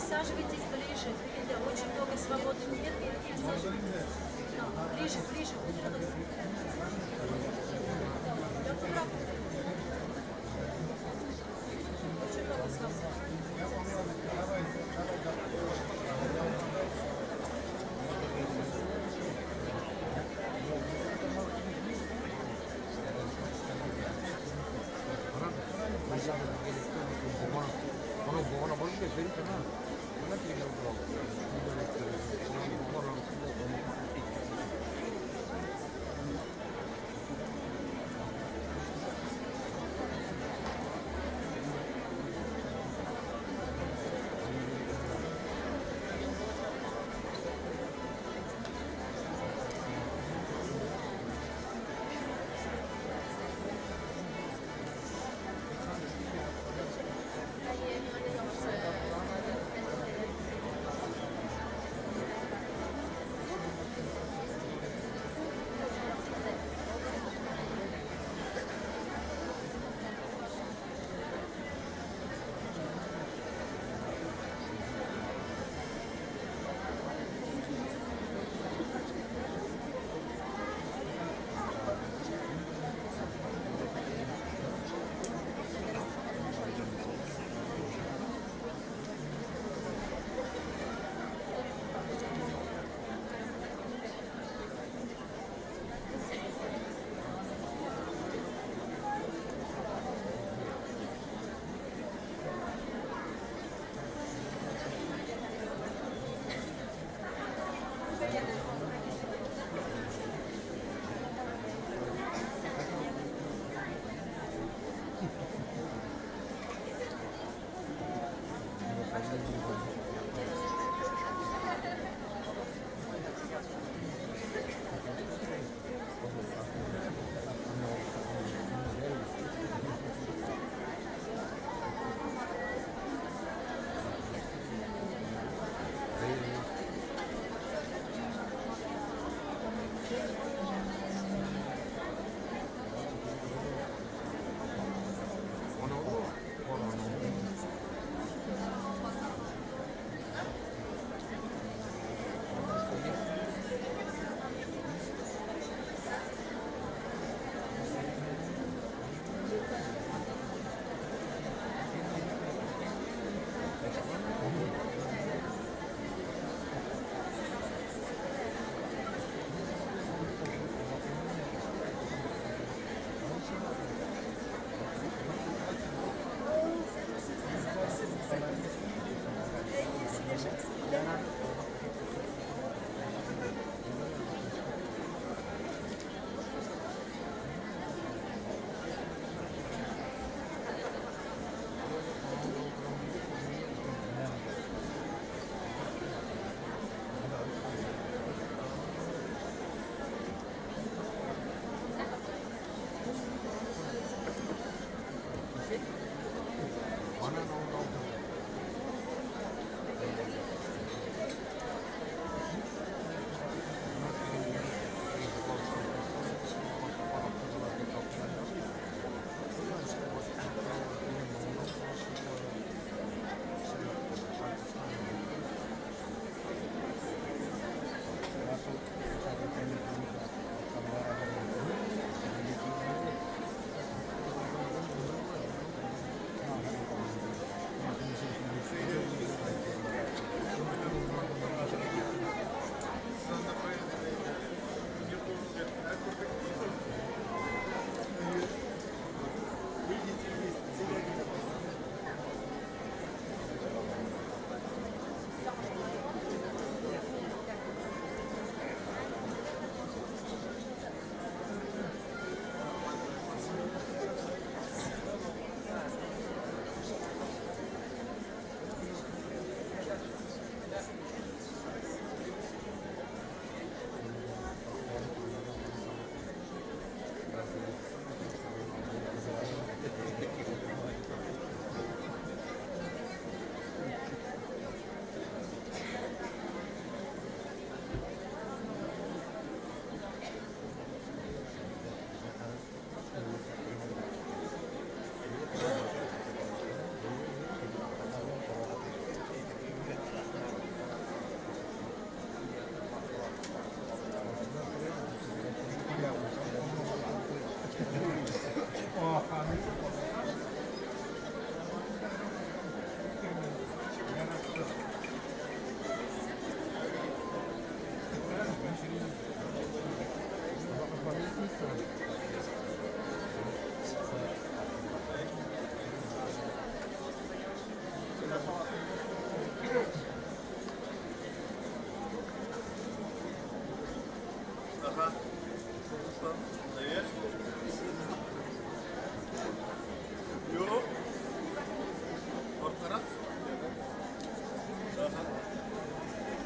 Присаживайтесь ближе. Очень много свободных мест. Ближе, ближе. Очень много свободных. Bueno,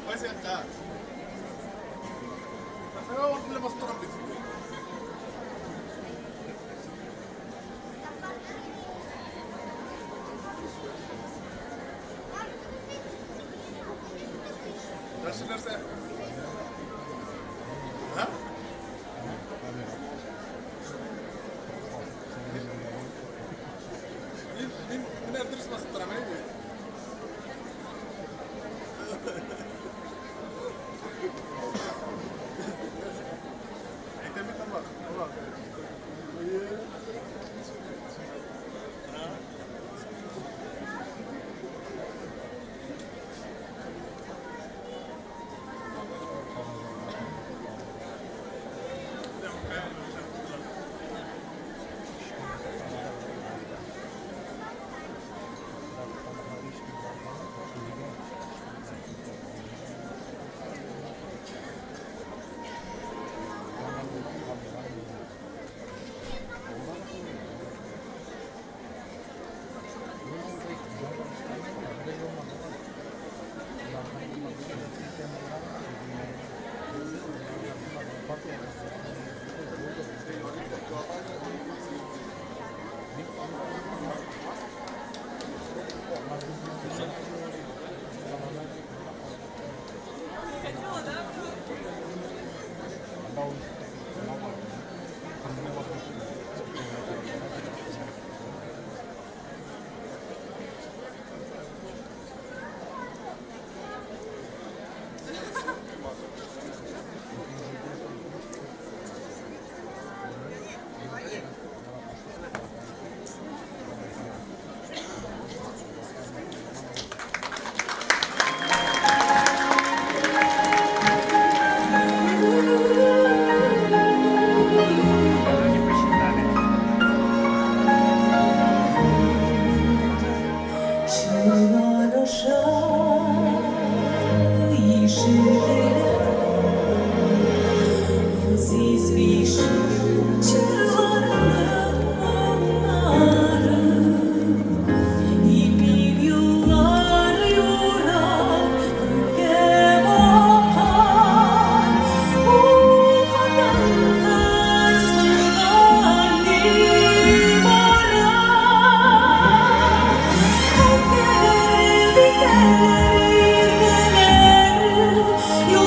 Vai sentar. ها؟ مين مين ادرس مسطرة مين؟ You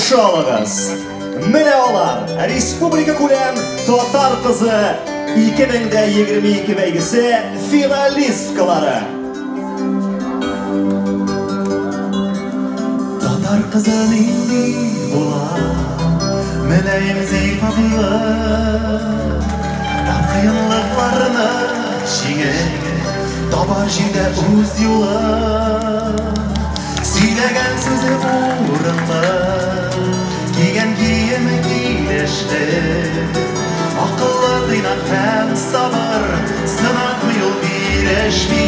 Каршы алыгыз. Менә алар, республика күләм Татар кызы 2022 бәйгесе финалисткалары. Татар кызы нинди була? Мөлаем, зифатлы, бар кыенлыкларны җиңеп, табар җирдә үз юлын. Сөйләгән сүзе урынлы, кигән киеме килешле. Акыллы, тыйнак һәм сабыр, сынатмый ул, бирешми.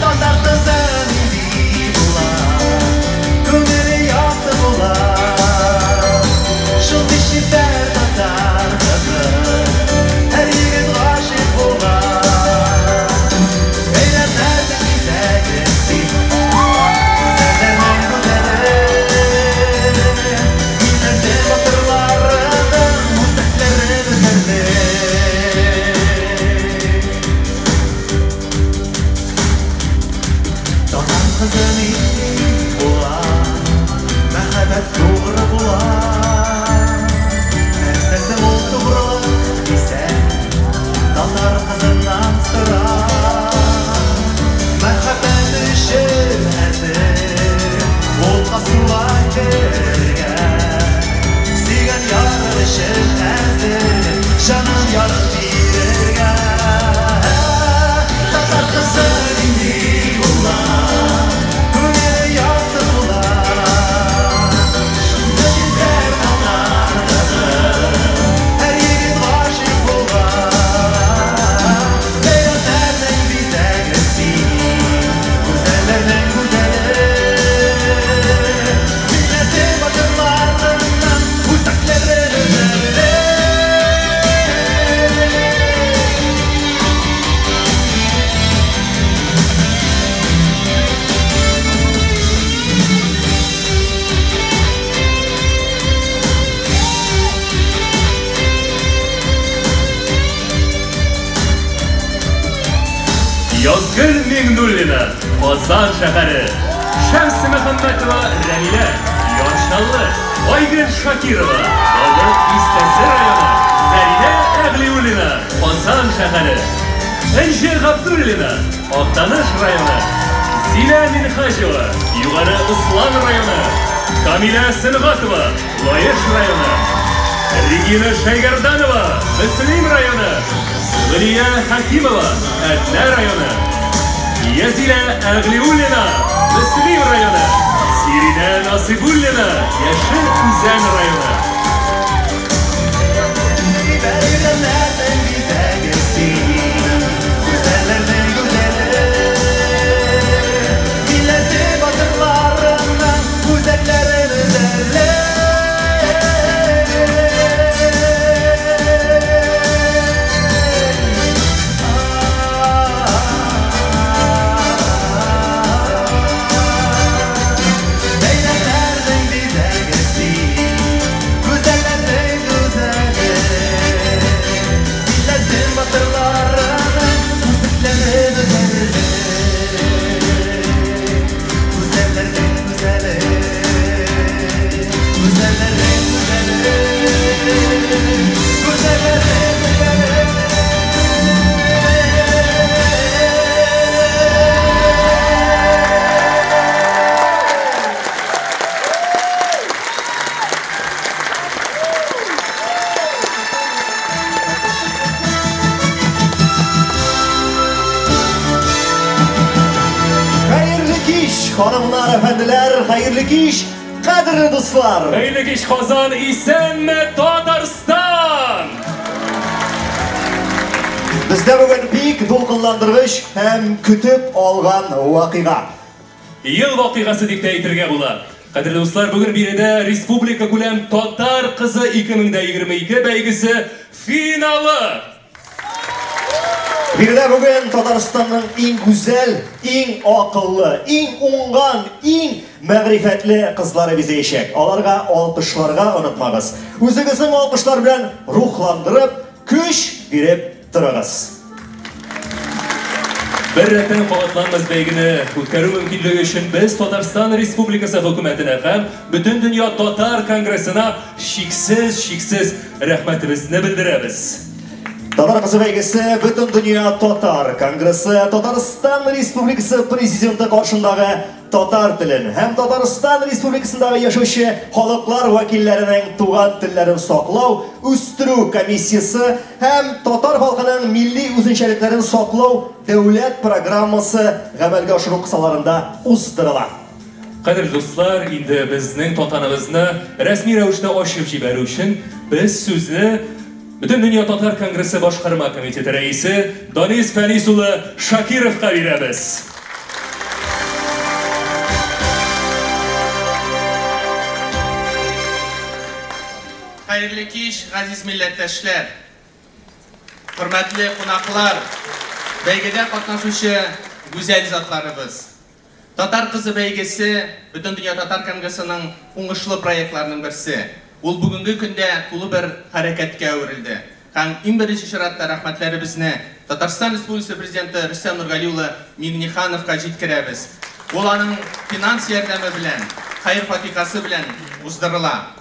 Татар кызы нинди була? Күңеле якты була. Шундый чибәр татар кызы, һәр егет гашыйк була. Бәйрәмнәрнең бизәге син, гүзәлләрнең гүзәле. Милләте батырларының үзәкләрен өзәрле. Татар кызы нинди була? Мәхәббәт тугры була. Нәрсәсе ул тугрылык дисәң, татар кызыннан сора. Мәхәббәт өчен әзер утка суга керергә. Сөйгән яры өчен әзер җанын ярып бирергә. Татар кызы нинди була? Күңеле якты була. Чибәр татар кызы, һәр егет гашыйк була. Бәйрәмнәрнең бизәге син, гүзәлләрнең гүзәле. Милләте батырларының үзәкләрен өзәрле. Язгөл Миңнуллина, Казан шәһәре. Шәмси Мөхәммәтова Рәмилә, Яр Чаллы. Айгөл Шакирова, Балык Бистәсе районы. Зәринә Әглиуллина, Казан шәһәре. Энҗе Габдуллина, Актаныш районы. Зилә Минхаҗева, Югары Ослан районы. Камилә Сөнгатова, Лаеш районы. Регина Шәйгәрданова, Мөслим районы. Гөлия Хәкимова, Әтнә районы. Язилә Әглиуллина, Мөслим районы. Сиринә Насыйбуллина, Яшел Үзән районы. Бәйрәмнәрнең бизәге син, гүзәлләрнең гүзәле. Милләте батырларының үзәкләрен өзәрле. Бәйрәмнәрнең бизәге син, гүзәлләрнең гүзәле. Милләтнең батырларының үзәкләрен өзәрле. Гүзәлләрнең гүзәле. Гүзәлләрнең гүзәле. Гүзәлләрнең гүзәле. Хәерле кич, ханымнар, әфәнделәр, хәерле кич, кадерле дуслар. Хәерле кич, Казан, исәнме, Татарстан! Бездә бүген бик дулкынландыргыч һәм көтеп алган вакыйга. Ел вакыйгасы дип тә әйтергә була. Кадерле дуслар, бүген биредә республика күләм Татар кызы 2022 бәйгесе финалы. Биредә бүген Татарстанның иң гүзәл, иң акыллы, иң уңган, иң мәгърифәтле кызлары бизәячәк. Аларга алкышларга онытмагыз. Үзегезнең алкышлар белән рухландырып, көч биреп торыгыз. Бер рәттән кабатланмас бәйгене үткәрү мөмкинлеге өчен без Татарстан Республикасы хөкүмәтенә һәм Бөтендөнья татар конгрессына чиксез-чиксез рәхмәтебезне белдерәбез. Татар кызы бәйгесе Бөтендөнья татар конгрессы Татарстан Республикасы Президенты каршындагы татар телен һәм Татарстан Республикасындагы яшәүче халыклар вәкилләренең туган телләрен саклау, үстерү комиссиясе һәм татар халкының милли үзенчәлекләрен саклау дәүләт программасы гамәлгә ашыру кысаларында уздырыла. Кадерле дуслар, инде безнең тантанабызны рәсми рәвештә ачып җибәрү өчен без сүзне Бөтендөнья татар конгрессы башкарма комитеты рәисе Данис Фәнис улы Шакировка бирәбез. Хәерле кич, газиз милләттәшләр! Хөрмәтле кунаклар, бәйгедә катнашучы гүзәл затларыбыз! Татар кызы бәйгесе, Бөтендөнья татар конгрессының уңышлы проектларының берсе. Ул бүгенге көндә тулы бер хәрәкәткә әверелде. Һәм иң беренче чиратта рәхмәтләребезне Татарстан Республикасы Президенты Рөстәм Нургали улы Миңнехановка җиткерәбез. Ул аның финанс ярдәме белән, хәер-фатихасы белән уздырыла.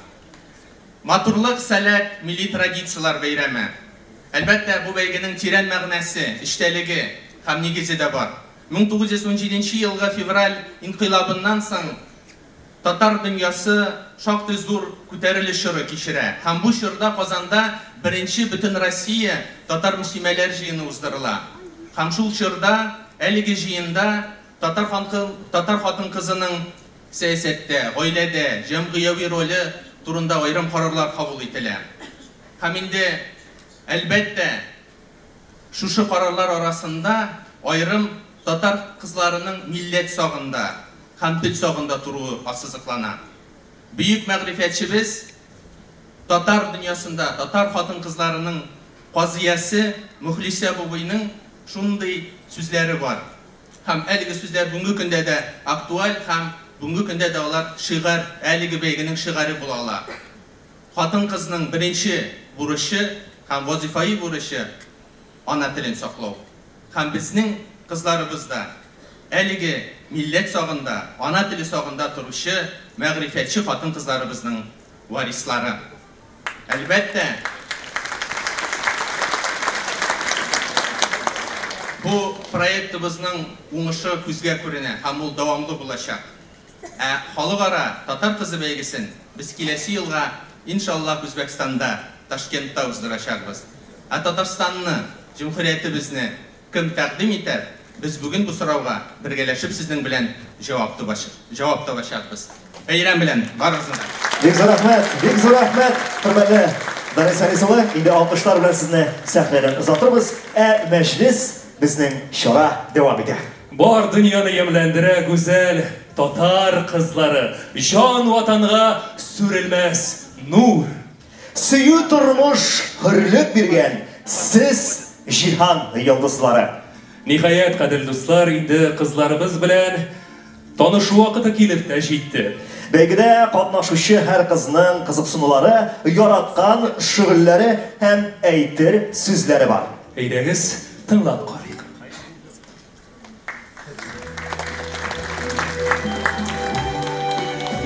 Матурлык, сәләт, милли традицияләр бәйрәме. Әлбәттә, бу бәйгенең тирән мәгънәсе, эчтәлеге һәм нигезе дә бар. 1917 елгы февраль инкыйлабыннан соң татар дөньясы шактый зур күтәрелеш чоры кичерә һәм бу чорда Казанда беренче Бөтенроссия татар мөслимәләр җыены уздырыла. Һәм шул чорда әлеге җыенда татар татар хатын-кызының сәясәттә, гаиләдә, җәмгыяви роле турында аерым карарлар кабул ителә. Һәм инде, әлбәттә, шушы карарлар арасында аерым татар кызларының милләт сагында һәм тел сагында торуы ассызыклана. Бөек мәгърифәтчебез, татар дөньясында татар хатын-кызларының казыясе Мөхлисә Бубыйның шундый сүзләре бар. Һәм әлеге сүзләр бүгенге көндә дә актуаль һәм бүгенге көндә дә алар шигарь, әлеге бәйгенең шигаре була ала. Хатын-кызның беренче бурычы һәм вазифаи бурычы, ана телен саклау. Һәм безнең кызларыбыз да әлеге милләт сагында, ана теле сагында торучы мәгърифәтче хатын-кызларыбызның варислары. Әлбәттә, бу проектыбызның уңышы күзгә күренә һәм ул дәвамлы булачак. Ә Халыкара Татар кызы бәйгесен без киләсе елга, иншаллаһ, Үзбәкстанда, Ташкентта уздырачакбыз. Ә Татарстанны, җөмһүриятебезне кем тәкъдим итәр, без бүген бу сорауга бергәләшеп сезнең белән җавап җавап табачакбыз. Бәйрәм белән барыгызны да! Бик зур рәхмәт, бик зур рәхмәт, хөрмәтле Данис Фәнис улы. Инде алкышлар белән сезне сәхнәдән озатырбыз. Ә мәҗлес, безнең чара дәвам итә. Бар дөньяны ямьләндерә гүзәл татар кызлары, җан Ватанга сүрелмәс нур. Сөю тормыш хөрлек биргән, сез җиһан йолдызлары. Ниһаять, кадерле дуслар, инде кызларыбыз белән танышу вакыты килеп тә җитте. Бәйгедә катнашучы һәр кызның кызыксынулары, яраткан шөгыльләре һәм әйтер сүзләре бар. Әйдәгез, тыңлап карыйк.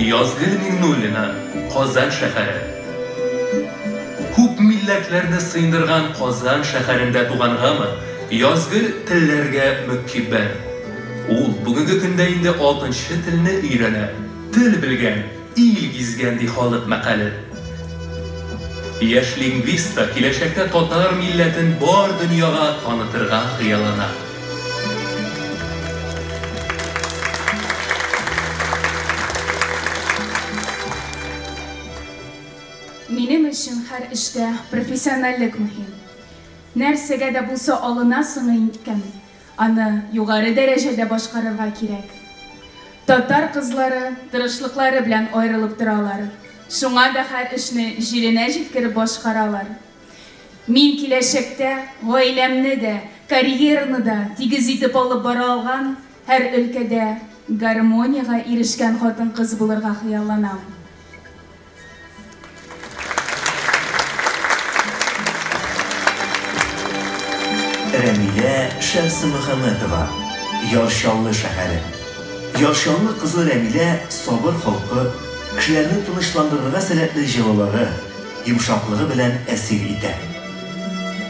Язгөл Миңнуллина, Казан шәһәре. Күп милләтләрне сыендырган Казан шәһәрендә тугангамы, Язгөл телләргә мөкиббән. Ул бүгенге көндә инде алтынчы телне өйрәнә. Тел белгән, ил гизгән, ди халык мәкале. Яшь лингвист та киләчәктә татар милләтен бар дөньяга танытырга хыяллана. Минем өчен һәр эштә профессиональлек мөһим. Нәрсәгә дә булса алынасың икән, аны югары дәрәҗәдә башкарырга кирәк. Татар кызлары тырышлыклары белән аерылып торалар. Шуңа да һәр эшне җиренә җиткереп башкаралар. Мин киләчәктә гаиләмне дә, карьераны да тигез итеп алып бара алган, һәр өлкәдә гармониягә ирешкән хатын-кыз булырга хыялланам. Рәмилә Шәмсемөхәммәтова, Яр Чаллы шәһәре. Яр Чаллы кызы Рәмилә сабыр холкы, кешеләрне тынычландырырга сәләтле җылылыгы, йомшаклыгы белән әсир итә.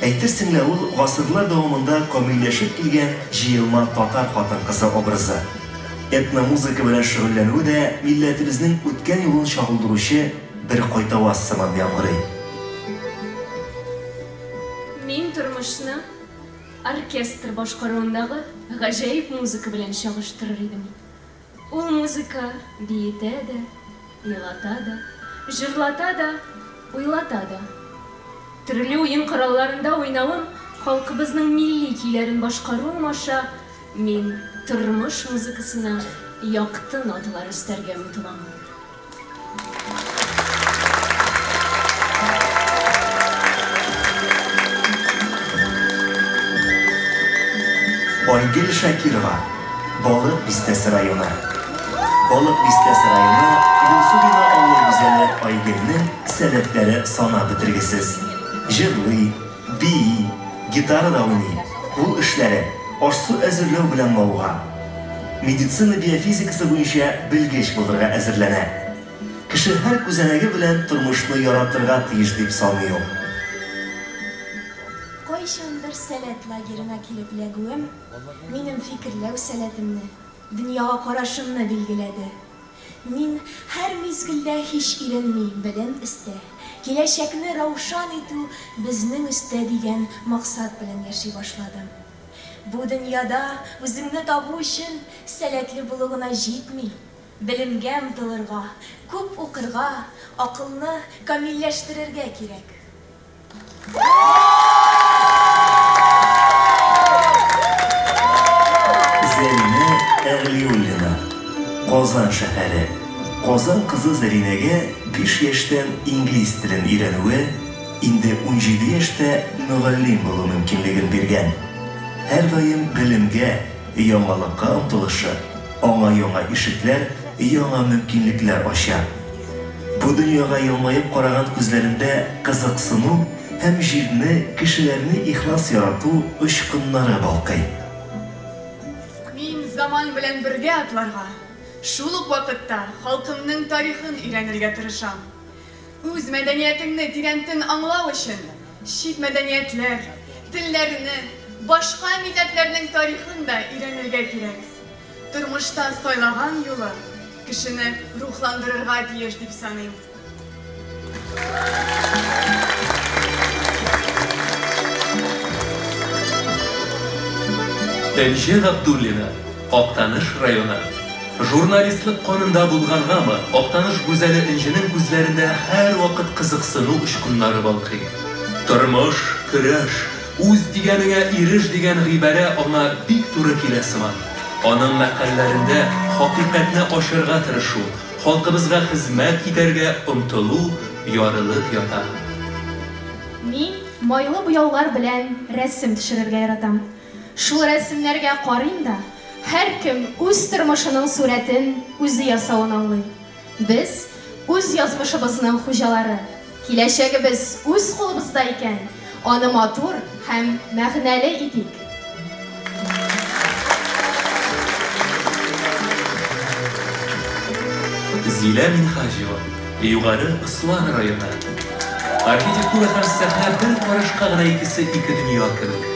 Әйтерсең лә ул гасырлар дәвамында камилләшеп килгән җыелма татар хатын-кызы образы. Этномузыка белән шөгыльләнүе дә милләтебезнең үткән юлын чагылдыручы бер кайтаваз сыман яңгырый. Мин тормышны оркестр башкаруындагы гаҗәеп музыка белән чагыштырыр идем. Ул музыка биетә дә, елата да, җырлата да, уйлата да. Төрле уен коралларында уйнавым, халкыбызның милли көйләрен башкаруым аша мин тормыш музыкасына якты ноталар өстәргә омтылам. Айгөл Шакирова, Балык Бистәсе районы. Балык Бистәсе районы Юлсубино авылы гүзәле Айгөлнең сәләтләре санап бетергесез. Җырлый, бии, гитарада уйный, кул эшләре, аш-су әзерләү белән мавыга. Медицина биофизикасы буенча белгеч булырга әзерләнә. Кеше һәр күзәнәге белән тормышны яратырга тиеш дип саный ул. Кайчандыр Сәләт лагерена килеп эләгүем минем фикерләү сәләтемне, дөньяга карашымны билгеләде. Мин һәр мизгелдә һич иренми белем эстә, киләчәкне раушан итү безнең өстә дигән максат белән яши башладым. Бу дөньяда үзеңне табу өчен сәләтле булу гына җитми, белемгә омтылырга, күп укырга, акылны камилләштерергә кирәк. Зәринә Әгълиуллина, Казан шәһәре. Казан кызы Зәринәгә 5 яшьтән инглиз телен өйрәнүе, инде 17 яшьтә мөгаллим булу мөмкинлеген биргән. Һәрдаим белемгә, яңалыкка омтылышы аңа яңа ишекләр, яңа мөмкинлекләр ача. Бу дөньяга елмаеп караган күзләрендә кызыксыну һәм җирне, кешеләрне ихлас ярату очкыннары балкый. Мин заман белән бергә атларга, шул ук вакытта халкымның тарихын өйрәнергә тырышам. Үз мәдәниятеңне тирәнтен аңлау өчен чит мәдәниятләр, телләрне, башка милләтләрнең тарихын да өйрәнергә кирәк. Тормышта сайлаган юлы кешене рухландырырга тиеш дип саныйм. Энҗе Габдуллина, Актаныш районы. Журналистлык канында булгангамы, Актаныш гүзәле Энҗенең күзләрендә һәрвакыт кызыксыну очкыннары балкый. Тормыш, көрәш, үз дигәнеңә иреш дигән гыйбарә аңа бик туры килә сыман. Аның мәкальләрендә хакыйкатьне ачарга тырышу, халкыбызга хезмәт итәргә омтылу ярылып ята. Мин майлы буяулар белән рәсем төшерергә яратам. Шул рәсемнәргә карыйм да, һәркем үз тормышының сурәтен үзе ясавын аңлыйм. Без үз язмышыбызның хуҗалары. Киләчәгебез үз кулыбызда икән, аны матур һәм мәгънәле итик. Зилә Минһаҗева, Югары Ослан районы. Архитектура һәм сәхнә бер карашка гына икесе ике дөнья кебек.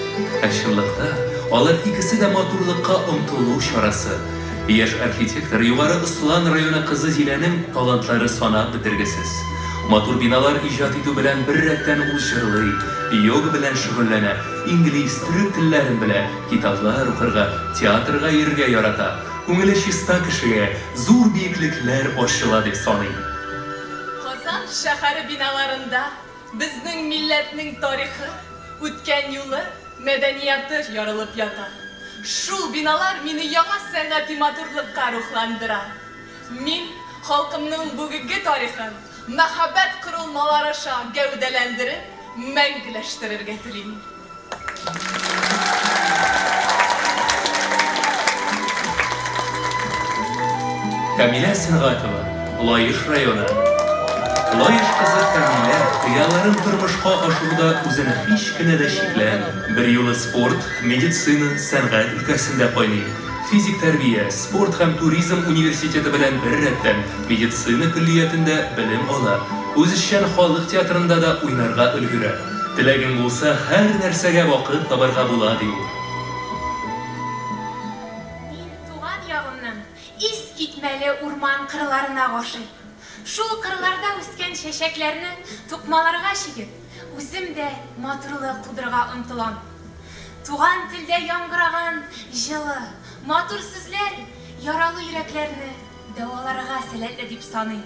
Ә чынлыкта алар икесе дә матурлыкка омтылу чарасы. Яшь архитектор Югары Ослан районы кызы Зиләнең талантлары санап бетергесез. Матур биналар иҗат итү белән беррәттән ул җырлый, йога белән шөгыльләнә, инглиз, төрек телләрен белә, китаплар укырга, театрга йөрергә ярата. Күңеле чиста кешегә зур биеклекләр ачыла дип саный. Казан шәһәре биналарында безнең милләтнең тарихы, үткән юлы, мәдәнияты ярылып ята. Шул биналар мине яңа сәнгати матурлыкка рухландыра. Мин халкымның бүгенге тарихын мәхәббәт корылмалары аша гәүдәләндереп, мәңгеләштерергә телим. Камилә Сөнгатова, Лаеш районы. Лаеш кызы Камилә хыялларын тормышка ашыруда үзен һич кенә дә чикләми. Берьюлы спорт, медицина, сәнгать өлкәсендә кайный. Физик тәрбия, спорт һәм туризм университеты белән беррәттән медицина көллиятендә белем ала, үзешчән халык театрында да уйнарга өлгерә. Теләгең булса, һәр нәрсәгә вакыт табарга була, ди ул. Мин туган ягымның искитмәле урман-кырларына гашыйк. Шул кырларда үскән чәчәкләрне тукмаларга чигеп, үзем дә матурлык тудырырга омтылам. Туган телдә яңгыраган җылы, матур сүзләр яралы йөрәкләрне дәваларга сәләтле дип саныйм.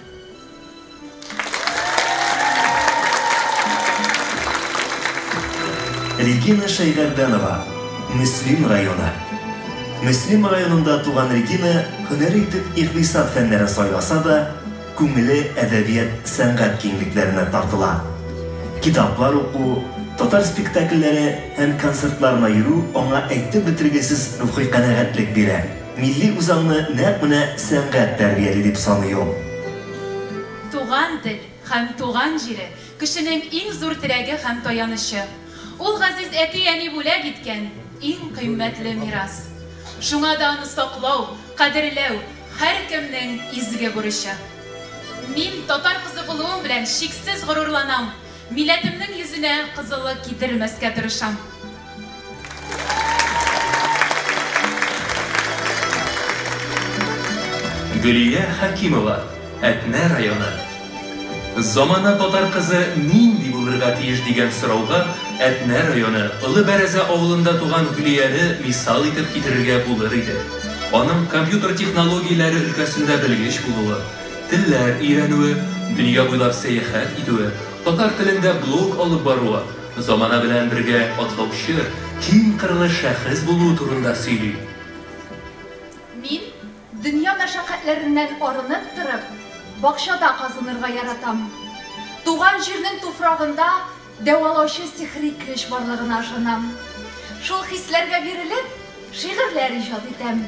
Регина Шәйгәрдәнова, Мөслим районы. Мөслим районында туган Регина һөнәре итеп икътисад фәннәрен сайласа да, күңеле әдәбият-сәнгать киңлекләренә тартыла. Китаплар уку, татар спектакльләре һәм концертларына йөрү аңа әйтеп бетергесез рухи канәгатьлек бирә. Милли үзаңны нәкъ менә сәнгать тәрбияли дип саный ул. Туган тел һәм туган җире, кешенең иң зур терәге һәм таянычы. Ул газиз әти-әни бүләк иткән иң кыйммәтле мирас. Шуңа да аны саклау, кадерләү, һәркемнең изге бурычы. Мин татар кызы булуым белән чиксез горурланам, милләтемнең йөзенә кызыллык китермәскә тырышам. Гөлия Хәкимова, Әтнә районы. Замана татар кызы нинди булырга тиеш дигән сорауга Әтнә районы Олы Бәрәзә авылында туган Гөлияне мисал итеп китерергә булыр иде. Аның компьютер технологияләре өлкәсендә белгеч булуы, телләр өйрәнүе, дөнья буйлап сәяхәт итүе, татар телендә блог алып баруы, замана белән бергә атлаучы, киң кырлы шәхес булуы турында сөйли. Мин, дөнья мәшәкатьләреннән арынып торып, бакчада казынырга яратам. Туган җирнең туфрагында дәвалаучы сихри көч барлыгына ышанам. Шул хисләргә бирелеп, шигырьләр иҗат итәм.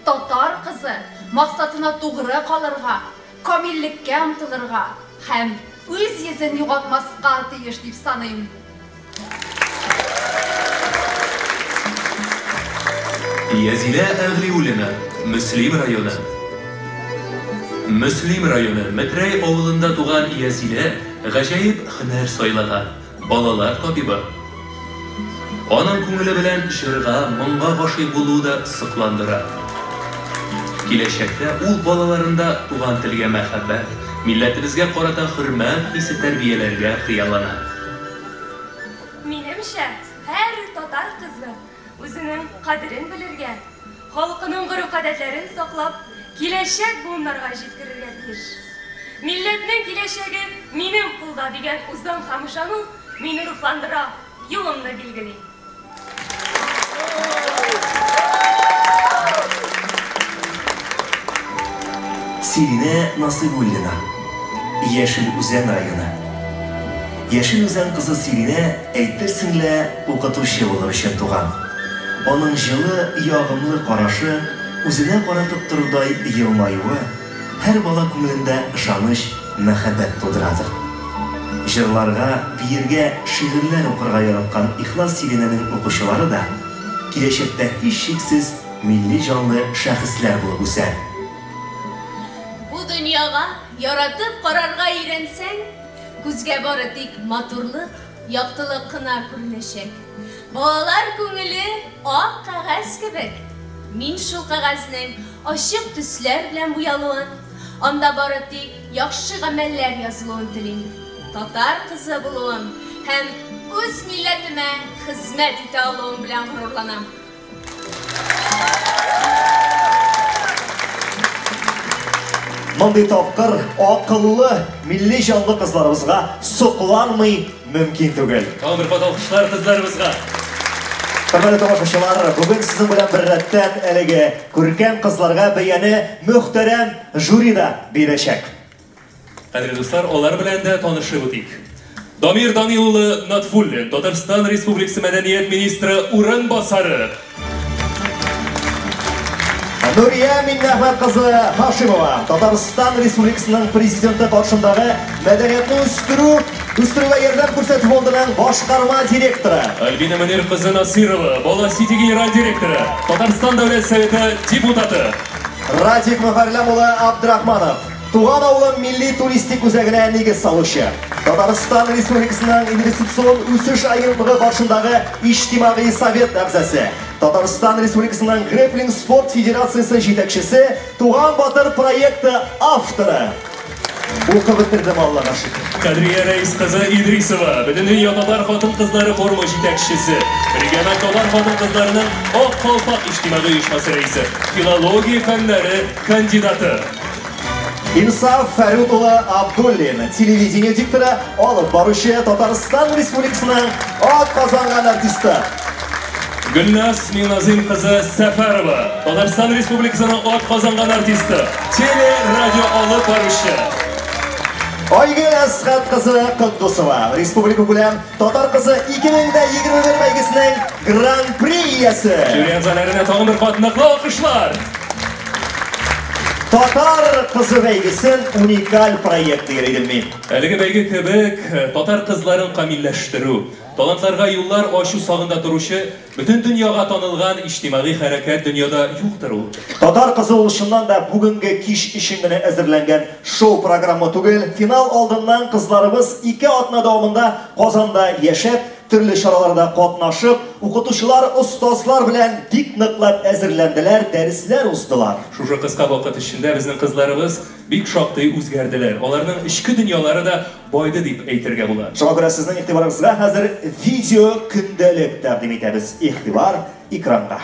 Татар кызы максатына тугры калырга, камиллеккә омтылырга һәм үз йөзен югалтмаска тиеш дип саныйм. Язилә Әгълиуллина, Мөслим районы. Мөслим районы Метрәй авылында туган Язилә гаҗәеп һөнәр сайлаган, балалар табибы. Аның күңеле белән җырга, моңга гашыйк булуы да сокландыра. Киләчәктә ул балаларында туган телгә мәхәббәт, милләтебезгә карата хөрмәт хисе тәрбияләргә хыяллана. Минемчә, һәр татар кызы үзенең кадерен белергә, халкының гореф-гадәтләрен саклап, киләчәк буыннарга җиткерергә тиеш. Милләтнең киләчәге минем кулда дигән үзаң һәм ышану мине рухландыра, юлымны билгели. Сиринә Насыйбуллина, Яшел Үзән районы. Яшел Үзән кызы Сиринә, әйтерсең лә, укытучы булыр өчен туган. Аның җылы, ягымлы карашы, үзенә каратып торырдай елмаюы һәр бала күңелендә ышаныч, мәхәббәт тудырадыр. Җырларга, биергә, шигырьләр укырга яраткан ихлас Сиринәнең укучылары да киләчәктә һичшиксез милли җанлы шәхесләр булып үсәр. Бу дөньяга яратып карарга өйрәнсәң, күзгә бары тик матурлык, яктылык кына күренәчәк. Балалар күңеле ак кәгазь кебек. Мин шул кәгазьнең ачык төсләр белән буялуын, анда бары тик яхшы гамәлләр язылуын телим. Татар кызы булуым һәм үз милләтемә хезмәт итә алуым белән горурланам. Мондый тапкыр, акыллы, милли җанлы кызларыбызга сокланмый мөмкин түгел. Тагын бер кат алкышлар кызларыбызга. Хөрмәтле тамашачылар, бүген сезнең белән беррәттән әлеге күркәм кызларга бәяне мөхтәрәм жюри да бирәчәк. Кадерле дуслар, алар белән дә танышып үтик. Дамир Данил улы Натфуллин, Татарстан Республикасы мәдәният министры урынбасары. Нурия Миннәхмәт кызы Хашимова, Татарстан Республикасының президенты каршындагы мәдәниятне үстерүгә ярдәм күрсәтү фондының башкарма директоры. Альбина Мөнир кызы Насирова, Бала Сити генераль директоры, Татарстан Дәүләт Советы депутаты. Радик Мөхәрләм улы Абдрахманов, Туган авылым милли туристик үзәгенә нигез салучы. Татарстан Республикасының инвестицион үсеш агентлыгы каршындагы Иҗтимагый совет әгъзасы. Татарстан Республикасының грэпплинг спорт федерациясе җитәкчесе, Туган батыр проекты авторы. Укып бетердем, Аллага шөкер. Кадрия Рәис кызы Идрисова, Бөтендөнья татар хатын-кызлары форумы җитәкчесе, региональ татар хатын-кызларының Ак калфак иҗтимагый оешмасы рәисе, филология фәннәре кандидаты. Инсаф Фәрүт улы Абдуллин, телевидение дикторы, алып баручы, Татарстан Республикасының атказанган артисты. Гөлназ Миңназыйм кызы Сәфәрова, Татарстан Республикасының атказанган артисты, теле-радио алып баручы. Айгөл Әсхәт кызы Котдусова, республика күләм Татар кызы 2021 бәйгесенең гран-при иясе. Жюри әгъзаларына тагын бер кат ныклы алкышлар. Татар кызы бәйгесен уникаль проект дияр идем мин. Әлеге бәйге кебек татар кызларын камилләштерү, талантларга юллар ачу сагында торучы бөтен дөньяга танылган иҗтимагый хәрәкәт дөньяда юктыр ул. Татар кызы ул чыннан да бүгенге кич өчен генә әзерләнгән шоу-программа түгел. Финал алдыннан кызларыбыз 2 атна дәвамында Казанда яшәп, төрле чараларда катнашып, укытучылар, остазлар белән бик ныклап әзерләнделәр, дәресләр уздылар. Шушы кыска вакыт эчендә безнең кызларыбыз бик шактый үзгәрделәр. Аларның эчке дөньялары да байды дип әйтергә була. Шуңа күрә сезнең игътибарыгызга хәзер видео көндәлек тәкъдим итәбез. Игътибар экранга.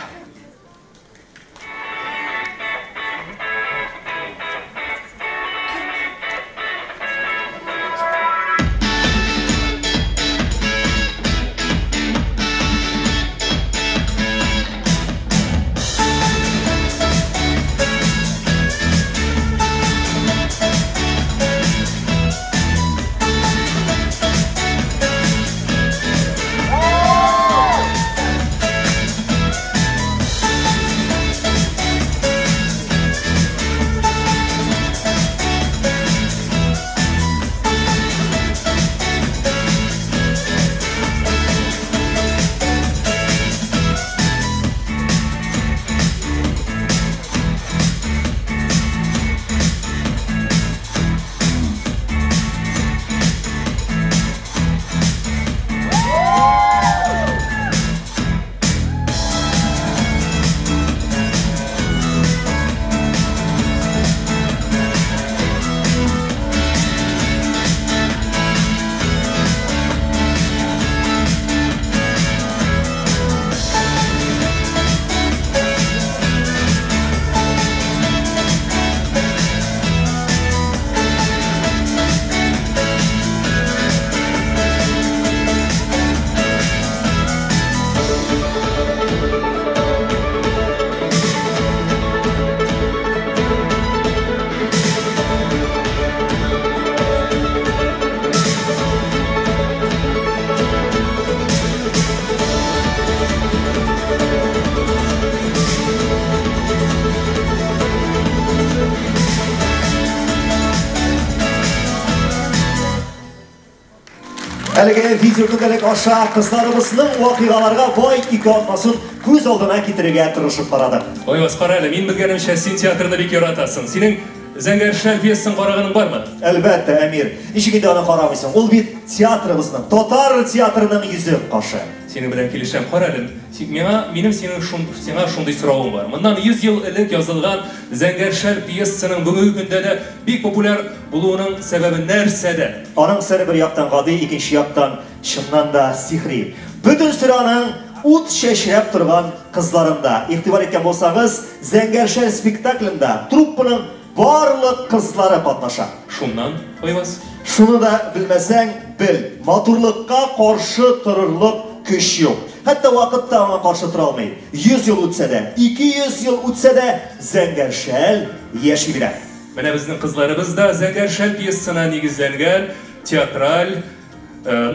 Әлеге видео көндәлек аша кызларыбызның вакыйгаларга бай ике атнасын күз алдына китерергә тырышып карадык. Ой, кара әле, мин белгәнемчә, син театрны бик яратасың. Синең Зәңгәр шәл пьесасын караганың бармы? Әлбәттә, Әмир. Ничек инде аны карамыйсың? Ул бит театрыбызның, татар театрының йөзек кашы. Синең белән килешәм. Кара әле, миңа, минем синең шун, сиңа шундый соравым бар. Моннан 100 ел элек язылган Зәңгәр шәл пьесасының бүгенге көндә дә бик популяр булуының сәбәбе нәрсәдә? Аның сере бер яктан гади, икенче яктан чыннан да сихри. Бөтен сере аның ут чәчрәп торган кызларында. Игътибар иткән булсагыз, Зәңгәр шәл спектаклендә труппаның барлык кызлары катнаша. Шуннан, Айваз? Шуны да белмәсәң, бел. Матурлыкка каршы торырлык көч юк. Хәтта вакыт та аңа каршы тора алмый. 100 ел үтсә дә, 200 ел үтсә дә, Зәңгәр шәл яши бирә. Менә безнең кызларыбыз да Зәңгәр шәл пьесасына нигезләнгән театраль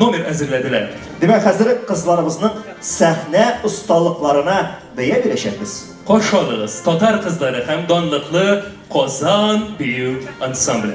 номер әзерләделәр. Димәк, хәзер кызларыбызның сәхнә осталыкларына бәя бирәчәкбез. Каршы алыгыз, татар кызлары һәм данлыклы Казан бию ансамбле.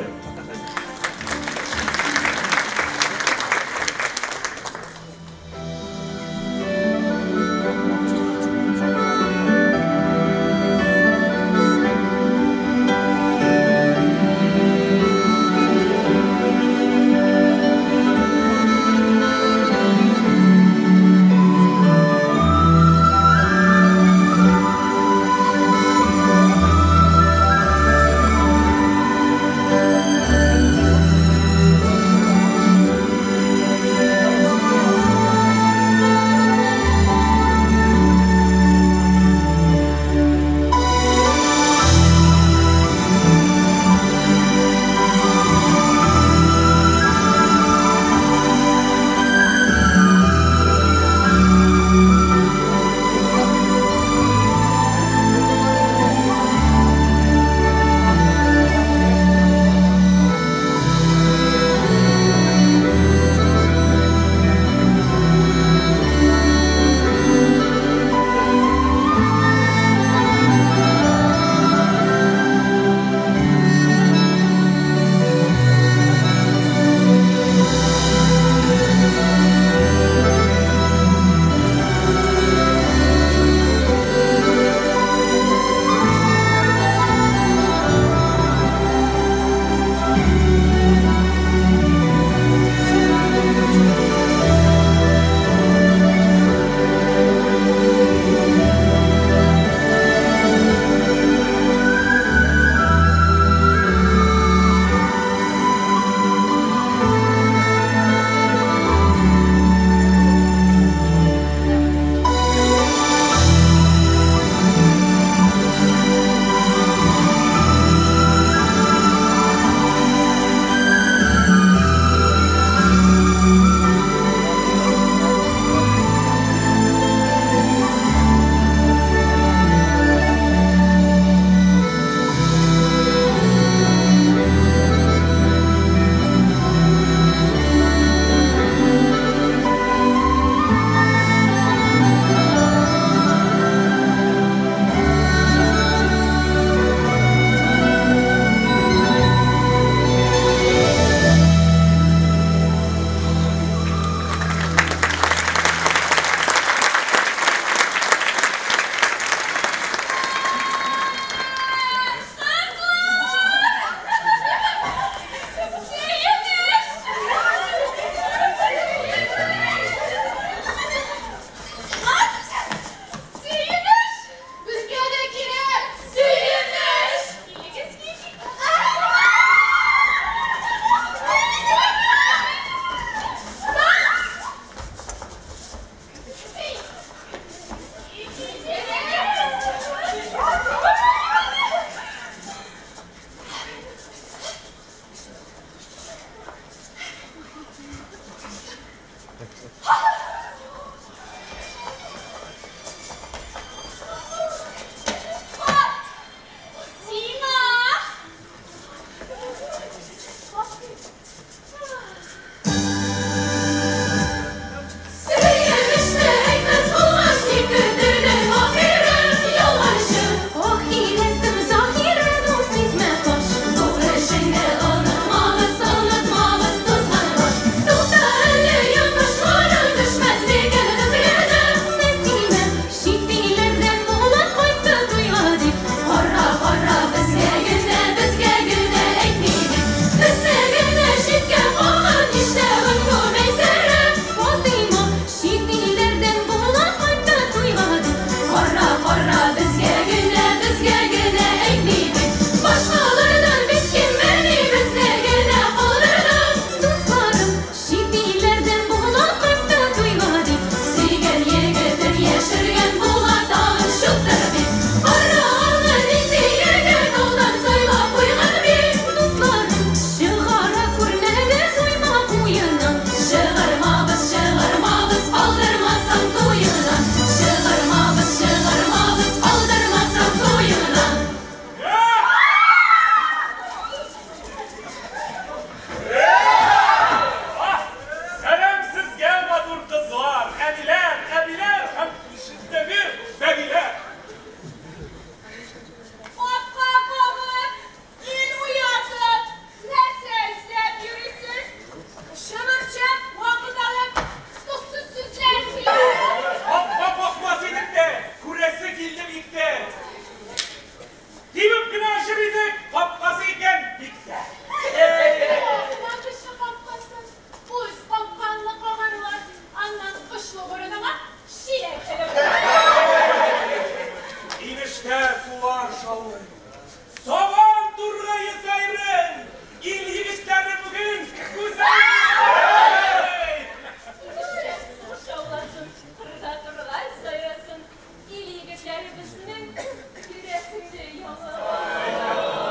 Безнең йөрәкне яла.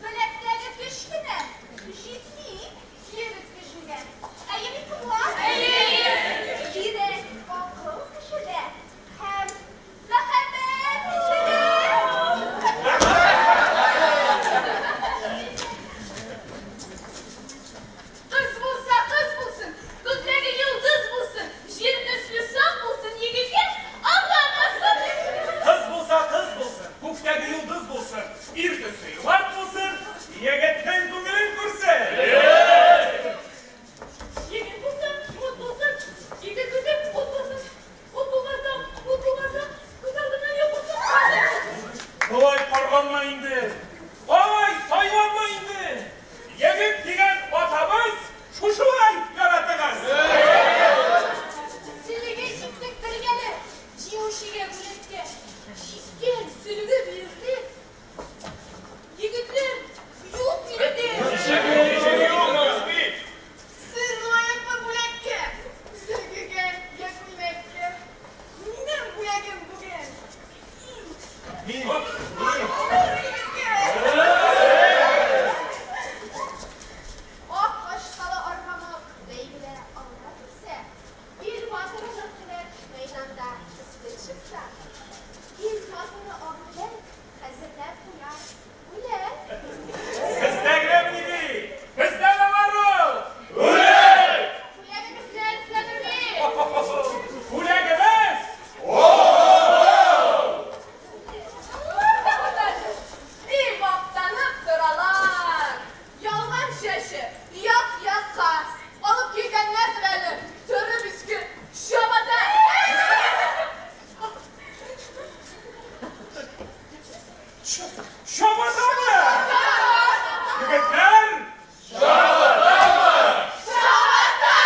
Беләктәге көч кенә җитми егет кешегә. Әйе бит, кызлар? Әйе. Кирәк акыл кешедә һәм мәхәббәт кешедә. Кыз булса кыз булсын, күктәге йолдыз булсын, җир төсле саф булсын, егеткә алданмасын. Кыз булса кыз булсын, күктәге йолдыз булсын, ир төсле юмарт булсын, егетнең күңелен күрсен. Егет булса, ут булсын, ике күзе ут булсын. Ут булмаса, ут булмаса, күз алдыннан юк булсын. Болай карганма инде, алай сайланма инде. Егет дигән атабыз шушылай яратыгыз. Сөлге чиктек бергәләп, җиңүчегә бүләккә. Чиккән сөлге бирде. Егетләр, юк биредә. Сез лаекмы бүләккә? Сөлгегә я күлмәккә? Минем бүләгем бүген. Иң матур егеткә. Ак кашкалы аргамак бәйгедә алга китсә, ил батыры теләк мәйданда өстен чыкса, ил батыры Акбүләк хәзерләп куяр бүләк. Сездә генәмени бит? Бездә дә бар ул. Бүләк! Бүләгегез нәрсәдер бит? Бүләгебез! Ни мактанып торалар. Ялган чәче як-якка. Алып килгәннәрдер әле. Төреп иске чабата. Чабатамы? Егетләр! Чабатамы? Чабата!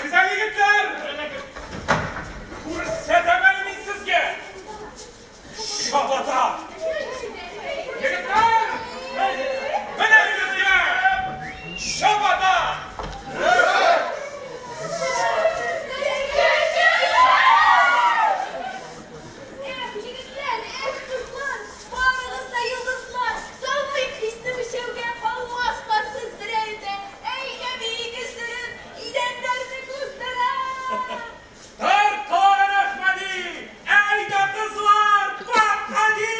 Гүзәл егетләр! Күрсәтәм әле мин сезгә! Чабата! Егетләр! Менә сезгә! Чабата! Эх, егетләр, эх, кызлар, барыгыз да йолдызлар. Соңгы хисне үлчәүгә калмаска сез берәү дә. Әйдә биегез сөреп, идәннәрне туздыра. Тар колагын, Әхмәди! Әйдә, кызлар! Бакади!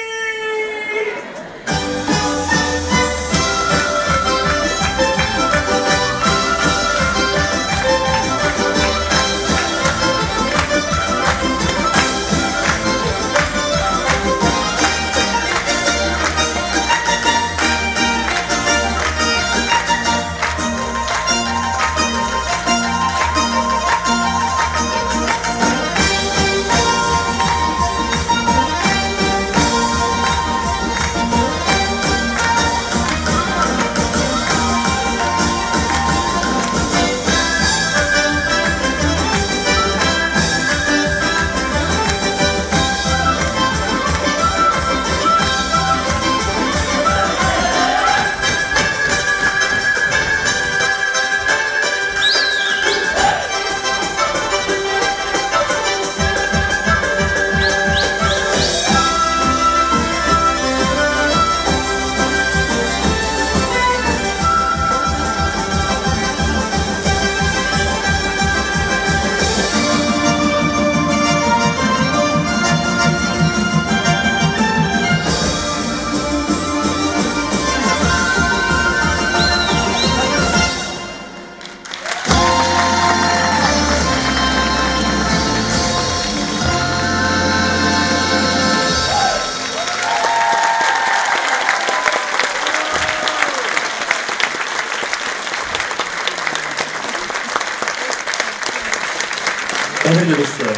Кадерле дуслар,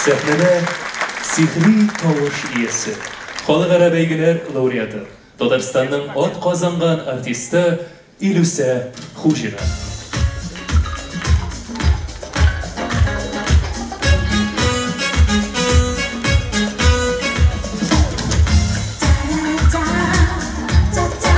сәхнәдә сихри тавыш иясе, халыкара бәйгеләр лауреаты, Татарстанның атказанган артисты Илүсә Хуҗина. Ta ta ta.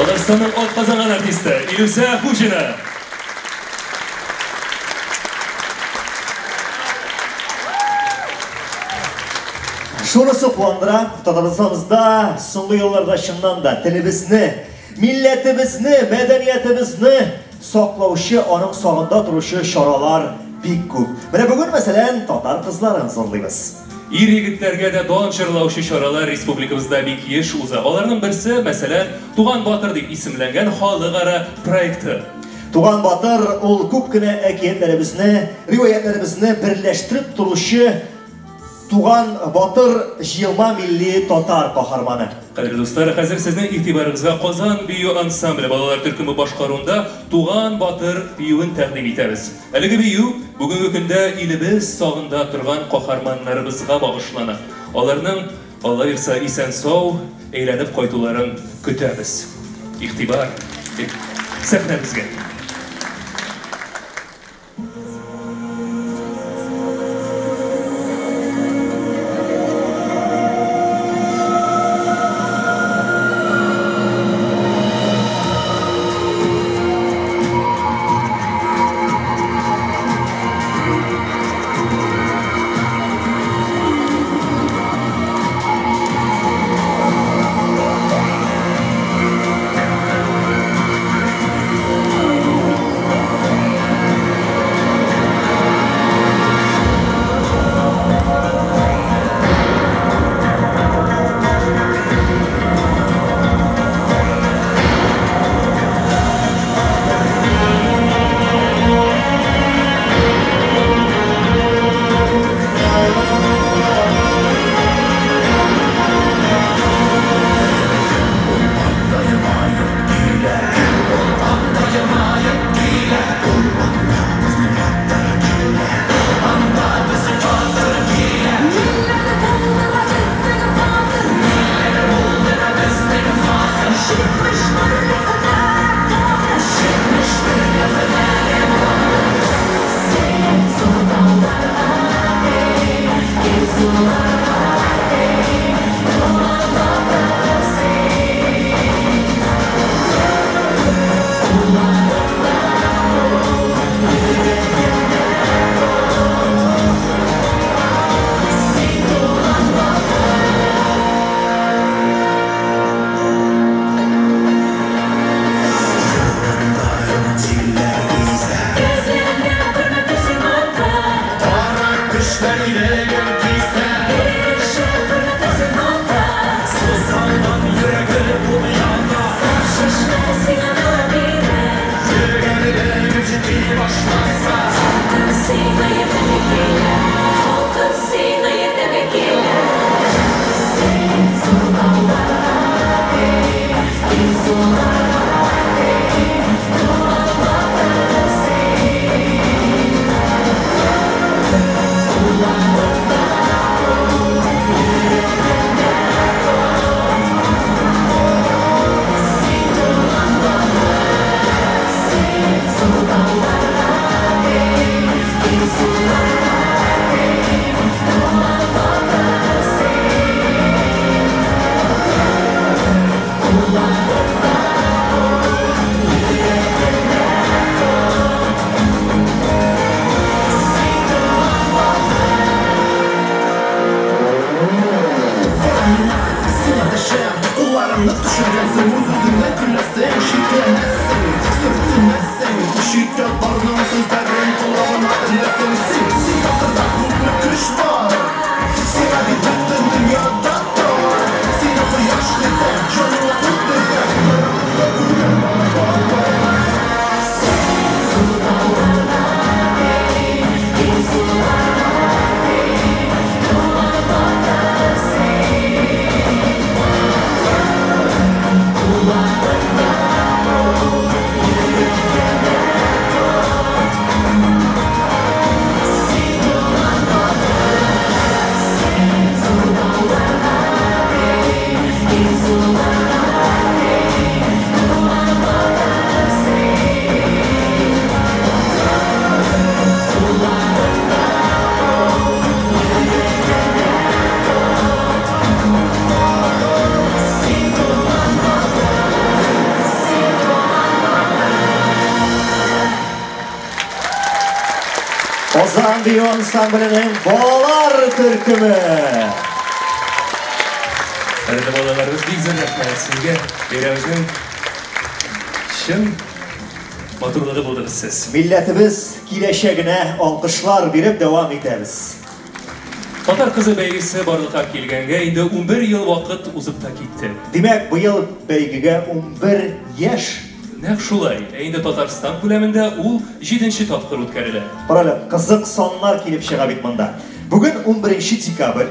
Татарстанның атказанган артисты Илүсә Хуҗина. Шунысы куандыра, Татарстаныбызда соңгы елларда чыннан да телебезне, милләтебезне, мәдәниятебезне саклаучы, аның сагында торучы чаралар бик күп. Менә бүген, мәсәлән, татар кызларын зурлыйбыз. Ир-егетләргә дә дан җырлаучы чаралар республикабызда бик еш уза. Аларның берсе, мәсәлән, Туган батыр дип исемләнгән халыкара проекты. Туган батыр ул күп кенә әкиятләребезне, риваятләребезне берләштереп торучы Туган батыр җыелма милли татар каһарманы. Кадерле дуслар, хәзер сезнең игътибарыгызга Казан бию ансамбле балалар төркеме башкаруында Туган батыр биюен тәкъдим итәбез. Әлеге бию бүгенге көндә илебез сагында торган каһарманнарыбызга багышлана. Аларның, Алла бирса, исән-сау әйләнеп кайтуларын көтәбез. Игътибар, сәхнәбезгә! Казан бию ансамбленең балалар төркеме. Кадерле балаларыбыз, бик зур рәхмәт сезгә. Бәйрәмебезнең чын матурлыгы булдыгыз сез. Милләтебез киләчәгенә алкышлар биреп дәвам итәбез. Татар кызы бәйгесе барлыкка килгәнгә инде 11 ел вакыт узып та китте. Димәк, быел бәйгегә 11 яшь. Нәкъ шулай. Ә инде Татарстан күләмендә ул җиденче тапкыр үткәрелә. Карале, кызык саннар килеп чыга бит монда. Бүген 11 декабрь.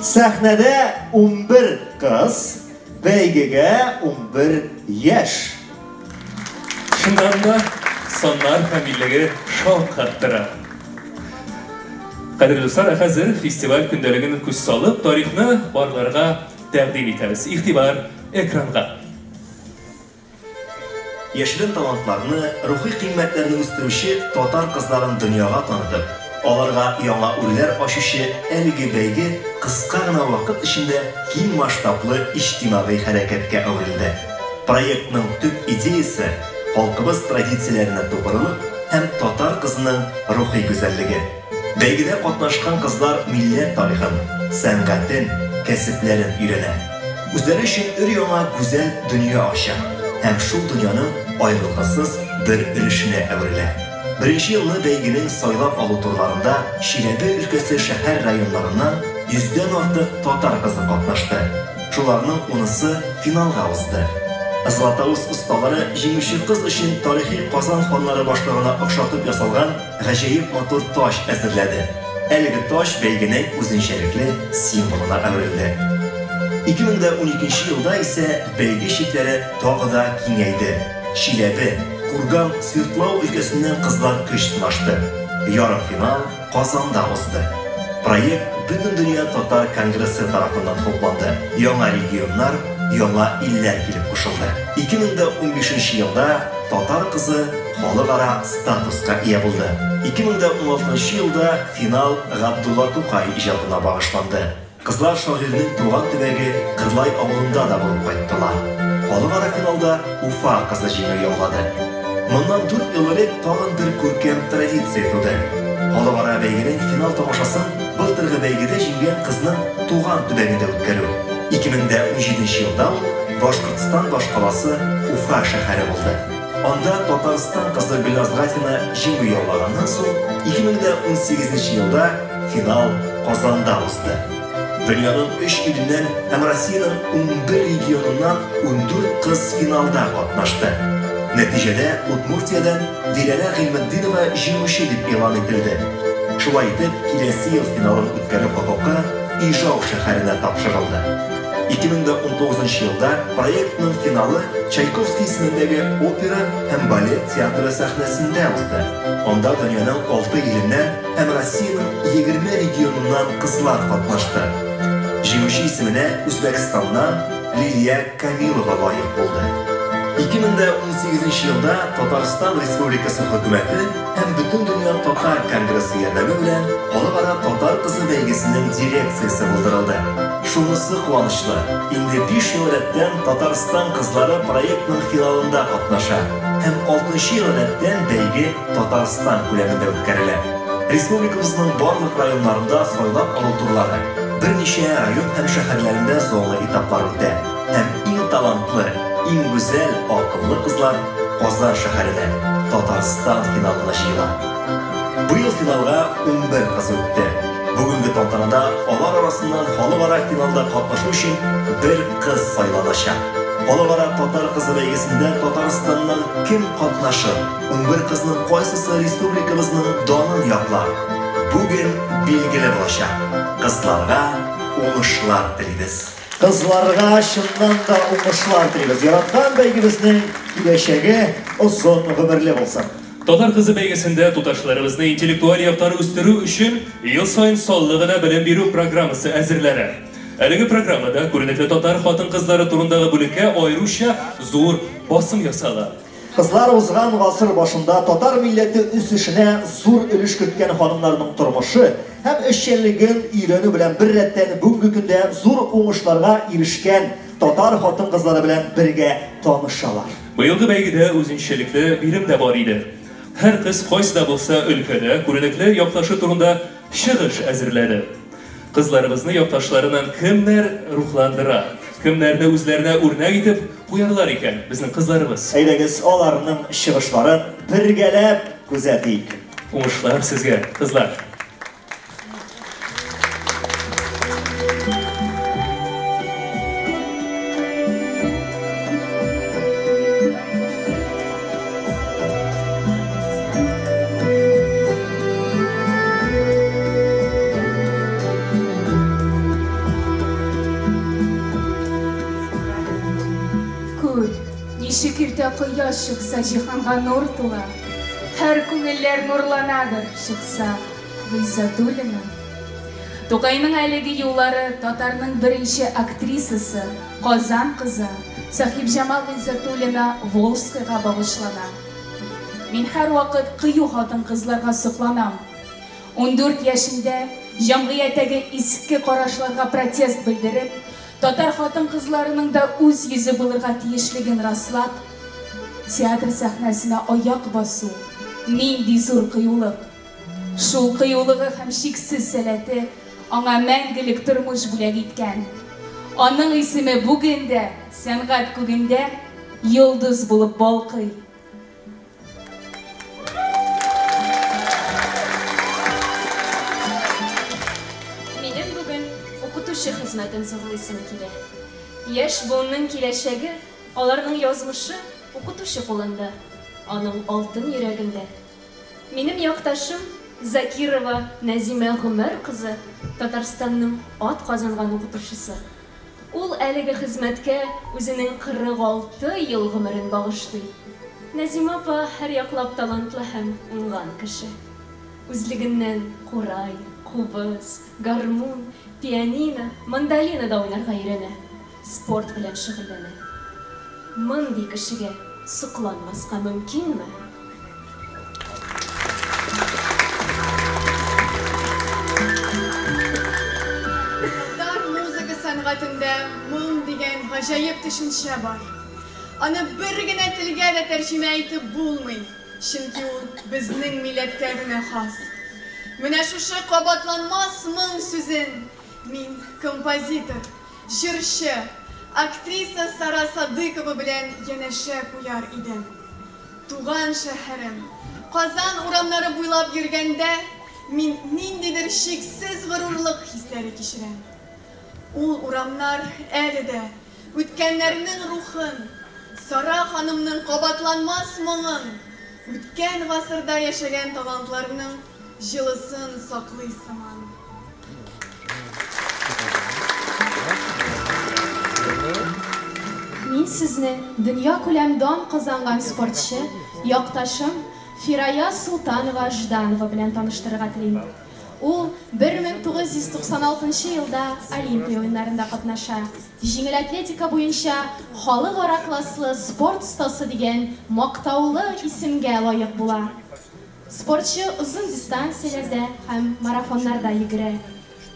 Сәхнәдә 11 кыз, бәйгегә 11 яшь. Чыннан да, саннар камиллеге шаккаттыра. Кадерле дуслар, ә хәзер фестиваль көндәлеген күз салып, тарихны барларга тәкъдим итәбез. Игътибар экранга. Яшерен талантларны, рухи кыйммәтләрне үстерүче татар кызларын дөньяга танытып, аларга яңа үрләр ачучы әлеге бәйге кыска гына вакыт эчендә киң масштаблы иҗтимагый хәрәкәткә әверелде. Проектның төп идеясе халкыбыз традицияләренә тугрылык һәм татар кызының рухи гүзәллеге. Бәйгедә катнашкан кызлар милләт тарихын, сәнгатен, кәсепләрен өйрәнә. Үзләре өчен өр-яңа гүзәл дөнья ача һәм шул дөньяның аерылгысыз бер өлешенә әверелә. Беренче елны бәйгенең сайлап алу турларында Чиләбе өлкәсе шәһәр-районнарыннан йөздән артык татар кызы катнашты. Шуларның унысы финалга узды. Златоуст осталары җиңүче кыз өчен тарихи Казан ханнары башлыгына охшатып ясалган гаҗәеп матур таҗ әзерләде. Әлеге таҗ бәйгенең үзенчәлекле символына әверелде. 2012 елда исә бәйге чикләре тагы да киңәйде. Чиләбе, Курган, Свердлау өлкәсеннән кызлар көч сынашты. Ярымфинал Казанда узды. Проект Бөтендөнья татар конгрессы тарафыннан хупланды. Яңа регионнар, яңа илләр килеп кушылды. 2015 елда Татар кызы халыкара статуска ия булды. 2016 елда финал Габдулла Тукай иҗатына багышланды. Кызлар шагыйрьнең туган төбәге Кырлай авылында да булып кайттылар. Халыкара финалда Уфа кызы җиңү яулады. Моннан 4 ел элек тагын бер күркәм традиция туды. Халыкара бәйгенең финал тамашасын былтыргы бәйгедә җиңгән кызның туган төбәгендә үткәрү. 2017 елда ул Башкортстан башкаласы Уфа шәһәре булды. Анда Татарстан кызы Гөлназ Гатина җиңү яулаганнан соң, 2018 елда финал Казанда узды. Дөньяның өч иленнән һәм Россиянең 11 регионыннан 14 кыз финалда катнашты. Нәтиҗәдә Удмуртиядән Диләрә Гыйльметдинова җиңүче дип игълан ителде. Шулай итеп, киләсе ел финалын үткәрү хокукы Ижау шәһәренә тапшырылды. 2019 елда проектның финалы Чайковский исемендәге опера һәм балет театры сәхнәсендә узды. Анда дөньяның 6 иленнән һәм Россиянең 20 регионыннан кызлар катнашты. Җиңүче исеменә Үзбәкстаннан Лилия Камилова лаек булды. 2018 елда Татарстан Республикасы хөкүмәте һәм Бөтендөнья татар конгрессы ярдәме белән Халыкара татар кызы бәйгесенең дирекциясе булдырылды. Шунысы куанычлы, инде 5 ел рәттән Татарстан кызлары проектның финалында катнаша һәм 6 ел рәттән бәйге Татарстан күләмендә үткәрелә. Республикабызның барлык районнарында сайлап алу турлары, берничә район һәм шәһәрләрендә зона этаплары үтә һәм иң талантлы, иң гүзәл, акыллы кызлар Казан шәһәренә, Татарстан финалына җыела. Быел финалга 11 кыз үтте. Бүгенге тантанада алар арасыннан халыкара финалда катнашу өчен бер кыз сайланачак. Халыкара татар кызы бәйгесендә Татарстаннан кем катнашыр? 11 кызның кайсысы республикабызның данын яклар? Бүген билгеле булачак. Кызларга уңышлар телибез. Кызларга чыннан да уңышлар телибез. Яраткан бәйгебезнең киләчәге озын гомерле булсын. Татар кызы бәйгесендә туташларыбызны интеллектуаль яктан үстерү өчен ел саен саллы гына белем бирү программасы әзерләнә. Әлеге программада күренекле татар хатын-кызлары турындагы бүлеккә аеруча зур басым ясала. Кызлар узган гасыр башында татар милләте үсешенә зур өлеш керткән ханымнарның тормышы һәм эшчәнлеген өйрәнү белән бер рәттән бүгенге көндә зур уңышларга ирешкән татар хатын-кызлары белән бергә танышалар. Быелгы бәйгедә үзенчәлекле бирем дә бар иде. Һәр кыз кайсы да булса өлкәдә күренекле якташы турында чыгыш әзерләде. Кызларыбызны якташларыннан кемнәр рухландыра? Кемнәрне үзләренә үрнәк итеп куярлар икән безнең кызларыбыз? Әйдәгез, аларның чыгышларын бергәләп күзәтик. Уңышлар сезгә, кызлар! Күр, ничек иртә кояш чыкса, җиһанга нур тула. Һәр күңелләр нурланадыр, чыкса Гыйззәтуллина. Тукайның әлеге юллары татарның беренче актрисасы, Казан кызы Сәхибҗамал Гыйззәтуллина Волжскаяга багышлана. Мин һәрвакыт кыю хатын-кызларга сокланам. 14 яшендә җәмгыятьтәге иске карашларга протест белдереп, татар хатын-кызларының да үз йөзе булырга тиешлеген раслап, театр сәхнәсенә аяк басу нинди зур кыюлык! Шул кыюлыгы һәм чиксез сәләте аңа мәңгелек тормыш бүләк иткән. Аның исеме бүген дә сәнгать күгендә йолдыз булып балкый. Минем бүген укытучы хезмәтен зурлыйсым килә. Яшь буынның киләчәге, аларның язмышы укытучы кулында, аның алтын йөрәгендә. Минем якташым Закирова Нәзимә Гомәр кызы Татарстанның ат казанган укытучысы. Ул әлеге хезмәткә үзенең 46 ел гомерен багышлый. Нәзимә апа һәрьяклап талантлы һәм уңган кеше. Үзлегеннән курай, кубыз, гармун, пианино, мандолинада уйнарга өйрәнә, спорт белән шөгыльләнә. Мондый кешегә сокланмаска мөмкинме? Татар музыка сәнгатендә моң дигән гаҗәеп төшенчә бар. Аны бер генә телгә дә тәрҗемә итеп булмый, чөнки ул безнең милләткә генә хас. Менә шушы кабатланмас моң сүзен мин композитор, җырчы, актриса Сара Садыкова белән янәшә куяр идем. Туган шәһәрем, Казан урамнары буйлап йөргәндә, мин ниндидер чиксез горурлык хисләре кичерәм. Ул урамнар әле дә үткәннәрнең рухын, Сара ханымның кабатланмас моңын, үткән гасырда яшәгән талантларның җылысын саклый сыман. Мин сезне дөньякүләм дан казанган спортчы, якташым Фирая Солтанова Жданова белән таныштырырга телим. Ул 1996 елда Олимпия уеннарында катнаша. Җиңел атлетика буенча халыкара класслы спорт остасы дигән мактаулы исемгә лаек була. Спортчы озын дистанцияләрдә һәм марафоннарда йөгерә.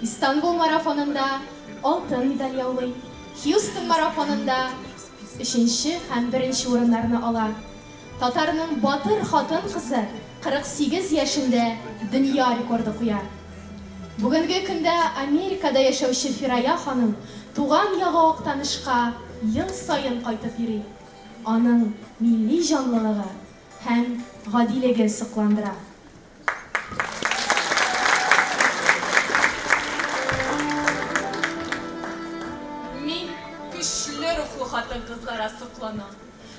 Истанбул марафонында алтын медаль яулый. Хьюстон марафонында өченче һәм беренче урыннарны ала. Татарның батыр хатын-кызы 48 яшендә дөнья рекорды куя. Бүгенге көндә Америкада яшәүче Фирая ханым туган ягы Актанышка ел саен кайтып йөри. Аның милли җанлылыгы һәм гадилеге сокландыра. Мин көчле рухлы хатын-кызларга сокланам.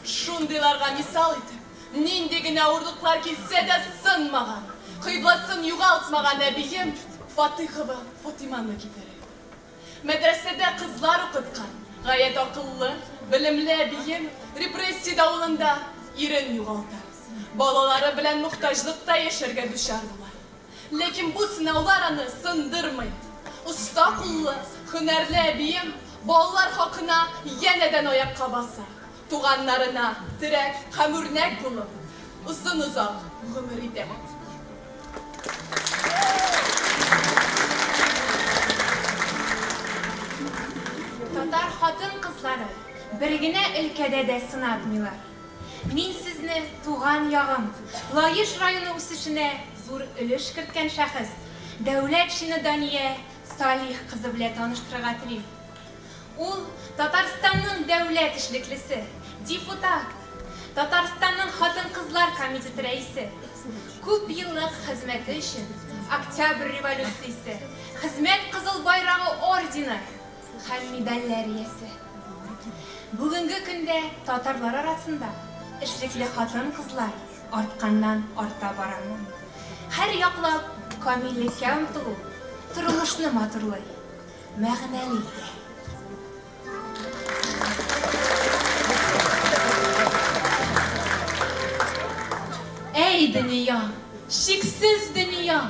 Шундыйларга мисал итеп, нинди генә авырлыклар килсә дә сынмаган, кыйбласын югалтмаган әбием Фатыйхова Фатыйманы китерәм. Мәдрәсәдә кызлар укыткан, гаять акыллы, белемле әбием репрессия давылында ирен югалта. Балалары белән мохтаҗлыкта яшәргә дучар була. Ләкин бу сынаулар аны сындырмый. Оста куллы, һөнәрле әбием балалар хакына янәдән аякка баса. Туганнарына терәк һәм үрнәк булып, озын-озак гомер итә. Татар хатын-кызлары бер генә өлкәдә дә сынатмыйлар. Мин сезне туган ягым, Лаеш районы үсешенә зур өлеш керткән шәхес, Дәүләтшина Дания Салих кызы белән таныштырырга телим. Ул Татарстанның дәүләт эшлеклесе, депутат, Татарстанның хатын-кызлар комитеты рәисе. Күп еллык хезмәте өчен Октябрь революциясе, Хезмәт Кызыл Байрагы ордены һәм медальләр иясе. Бүгенге көндә татарлар арасында эшлекле хатын-кызлар артканнан арта бара. Һәр яклап камиллеккә омтылу тормышны матурлый, мәгънәле итә. Әй, дөнья, чиксез дөнья,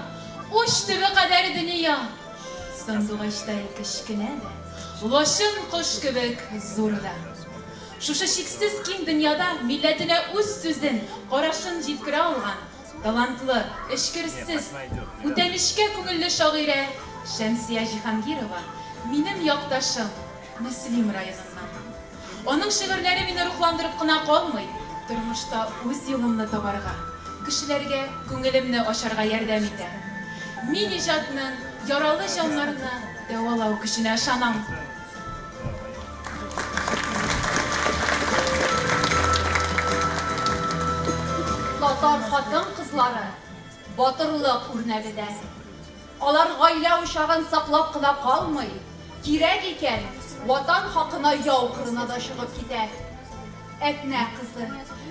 уч төбе кадәр дөнья! Сандугачтай кечкенә дә, лачын кош кебек зур да. Шушы чиксез киң дөньяда милләтенә үз сүзен, карашын җиткерә алган, талантлы, эчкерсез, үтә нечкә күңелле шагыйрә Шәмсия Җиһангирова минем якташым, Мөслим районыннан. Аның шигырьләре мине рухландырып кына калмый, тормышта үз юлымны табарга, кешеләргә күңелемне ачарга ярдәм итә. Мин иҗатның яралы җаннарны дәвалау көченә ышанам. Татар хатын-кызлары батырлык үрнәге дә. Алар гаилә учагын саклап кына калмый, кирәк икән, Ватан хакына яу кырына да чыгып китә. Әтнә кызы,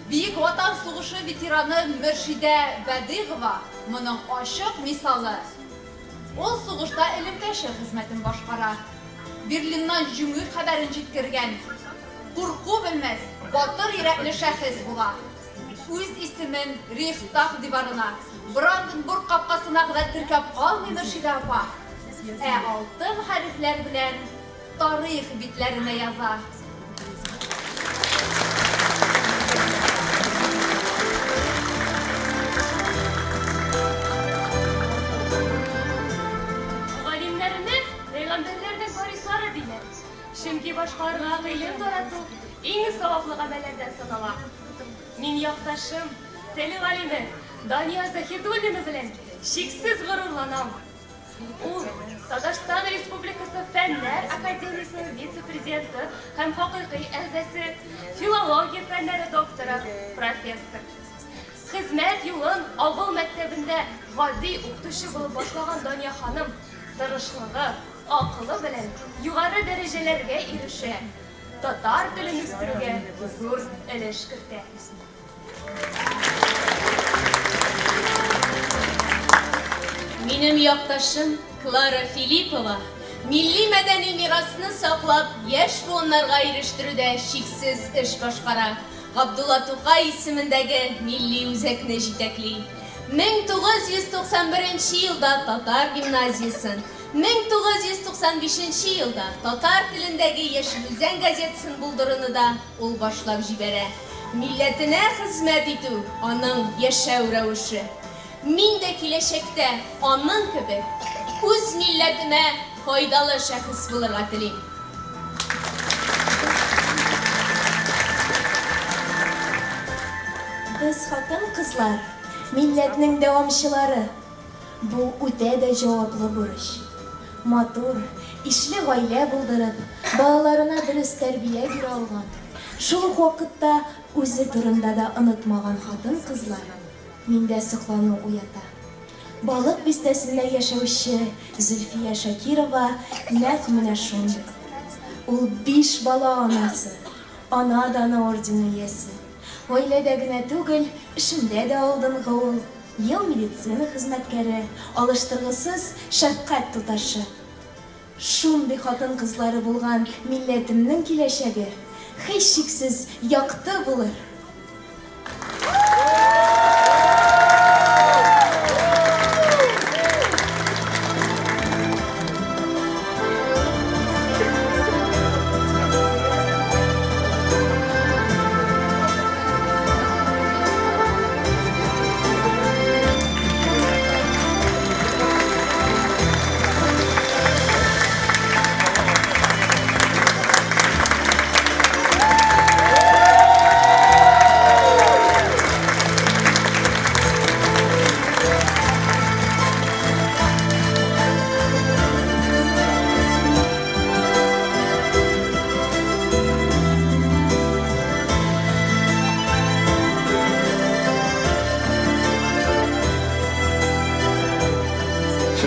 Бөек Ватан сугышы ветераны Мөршидә Бәдыйгова моның ачык мисалы. Ул сугышта элемтәче хезмәтен башкара. Берлиннан җиңү хәбәрен җиткергән, курку белмәс, батыр йөрәкле шәхес була. Үз исемен Рейхстаг диварына, Бранденбург капкасына гына теркәп калмый Мөршидә апа, ә алтын хәрефләр белән тарих битләренә яза. Галимнәрне пәйгамбәрләрнең варислары диләр. Чөнки башкаларга гыйлем тарату иң саваплы гамәлләрдән санала. Мин якташым, тел галиме Дания Заһидуллина белән чиксез горурланам. Ул Татарстан Республикасы Фәннәр академиясенең вице-президенты һәм хакыйкый әгъзасы, филология фәннәре докторы, профессор. Хезмәт юлын авыл мәктәбендә гади укытучы булып башлаган Дания ханым тырышлыгы, акылы белән югары дәрәҗәләргә ирешә, татар телен үстерүгә зур өлеш кертә. Минем якташым Клара Филиппова милли мәдәни мирасны саклап, яшь буыннарга ирештерүдә чиксез эш башкара. Габдулла Тукай исемендәге милли үзәкне җитәкли. 1991 елда татар гимназиясен, 1995 елда татар телендәге Яшел Үзән газетасын булдыруны да ул башлап җибәрә. Милләтенә хезмәт итү аның яшәү рәвеше. Мин дә киләчәктә аның кебек үз милләтемә файдалы шәхес булырга телим. Без хатын-кызлар, милләтнең дәвамчылары. Бу үтә дә җаваплы бурыч. Матур, ишле гаилә булдырып, балаларына дөрес тәрбия бирә алган, шул ук вакытта үзе турында да онытмаган хатын-кызлар миндә соклану уята. Балык Бистәсендә яшәүче Зөлфия Шакирова нәкъ менә шундый. Ул биш бала анасы, Ана даны ордены иясе. Гаиләдә генә түгел, эшендә дә алдынгы ул, ел медицина хезмәткәре, алыштыргысыз шәфкать туташы. Шундый хатын-кызлары булган милләтемнең киләчәге, һичшиксез, якты булыр!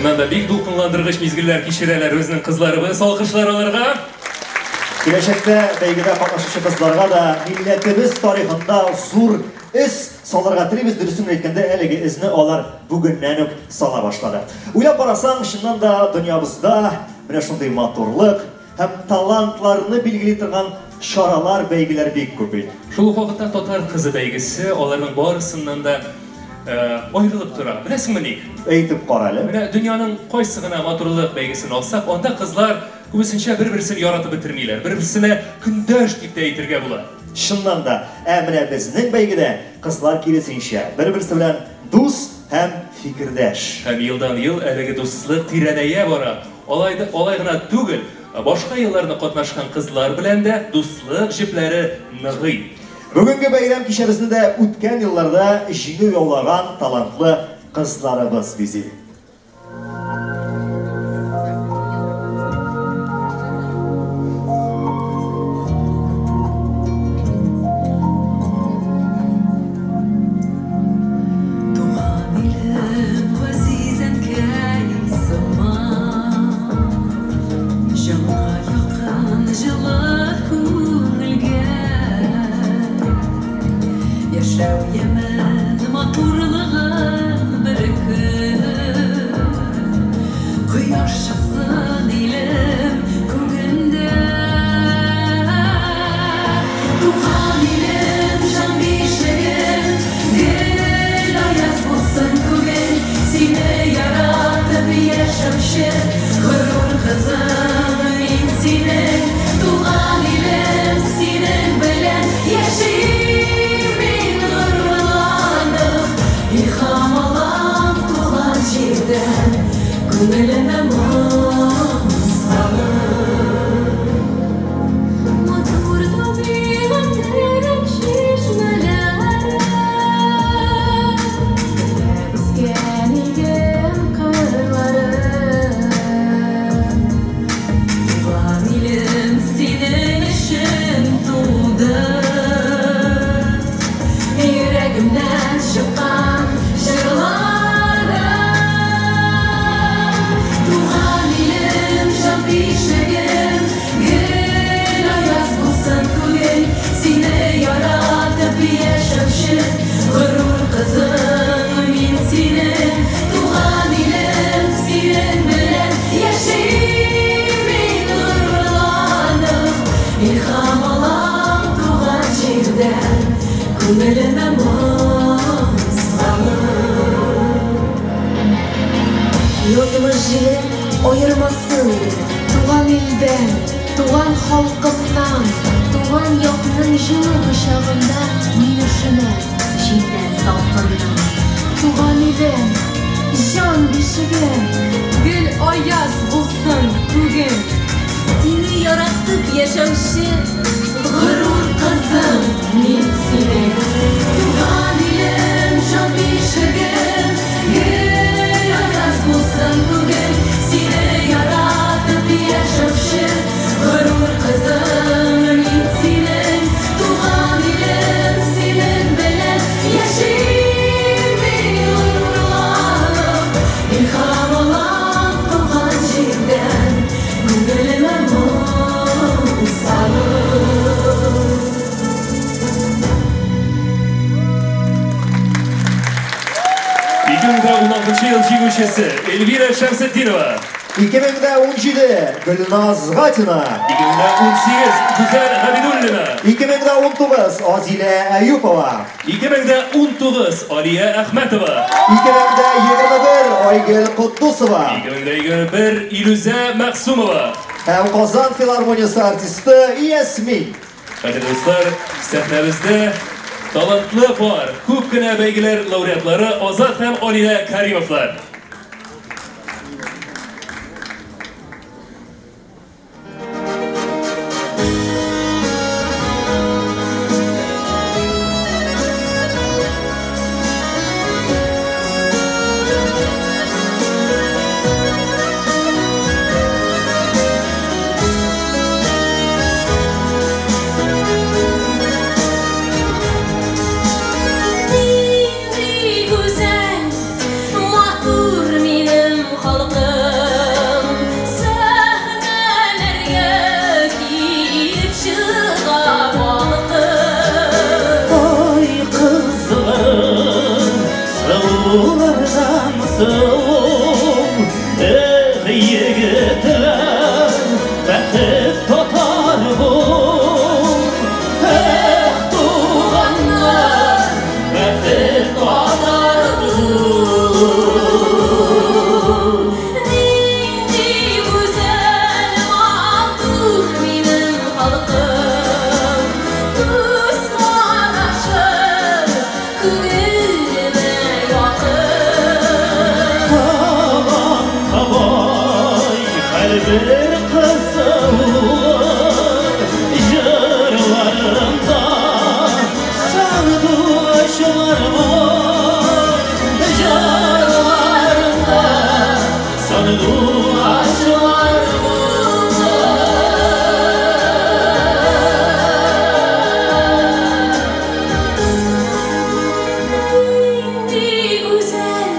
Чыннан да бик дулкынландыргыч мизгелләр кичерәләр безнең кызларыбыз. Алкышлар аларга. Киләчәктә бәйгедә катнашучы кызларга да милләтебез тарихында зур эз салырга телибез. Дөресен әйткәндә, әлеге эзне алар бүгеннән үк сала башлады. Уйлап карасаң, чыннан да дөньябызда менә шундый матурлык һәм талантларны билгели торган чаралар, бәйгеләр бик күп бит. Шул ук вакытта Татар кызы бәйгесе аларның барысыннан да аерылып тора. Беләсеңме ник? Әйтеп кара әле. Менә дөньяның кайсы гына матурлык бәйгесен алсак, анда кызлар күбесенчә бер-берсен яратып бетермиләр, бер-берсенә көндәш дип тә әйтергә була. Чыннан да, ә менә безнең бәйгедә кызлар киресенчә, бер-берсе белән дус һәм фикердәш. Һәм елдан-ел әлеге дуслык тирәнәя бара. Алай да, алай гына түгел, башка елларны катнашкан кызлар белән дә дуслык җепләре ныгый. Бүгенге бәйрәм кичәбезне дә үткән елларда җиңү яулаган талантлы кызларыбыз бизи. Туган илем, газиз әнкәй сыман, Җанга якын, җылы күңелгә. Яшәү ямен, матурлыгын бер көн. Кояш чыксын илем күгендә. Туган илем, җан бишегем, гел аяз булсын күгең. Сине яратып яшәүче горур кызың мин синең. Туган илем, синең белән яшим мин горурланып. Илһам алам туган җирдән, күңелемә моң салып. Матур табигатең чишмәләре, Гөлләп үскән иген кырлары. Туган илем синең өчен туды. Йөрәгемнән чыккан җырларым. Туган илем, җан бишегем, гел аяз булсын күгең. Сине яратып яшәүче горур кызың мин синең. Туган илем, синең белән яшим мин горурланып. Илһам алам туган җирдән, күңелемә моң салып. Язмыш җиле аермасын иде. Туган илдән, туган халкымнан, Туган якның җылы кочагында мин өшемәм җилдән, салкыннан. Туган илем, җан бишегем, гел аяз булсын күгең. Сине яратып яшәүче Горур кызың мин синең. Туган илем, җан бишегем, гел аяз булсын күгең. Сине яратып яшәүче горур кызың мин синең. Туган илем, синең белән яшим мин горурланып. Илһам алам туган җирдән, күңелемә моң салып. 2016 ел җиңүчесе Эльвира Шәмсетдинова. 2017 Гөлназ Гатина. 2018 Гүзәл Габидуллина. 2019 Азилә Әюпова. 2019 Алия Әхмәтова. 2021 Айгөл Котдусова. 2021 Илүзә Мәгъсумова. Һәм Казан филармониясе артисты Ясмин. Хәдер дуслар, сәхнәбездә талантлы пар, күп кенә бәйгеләр лауреатлары Азат һәм Алинә Каримовлар. Нинди гүзәл, матур Бер кызы җырларында сандугачлар бар, җырларында сандугачлар. Нинди гүзәл,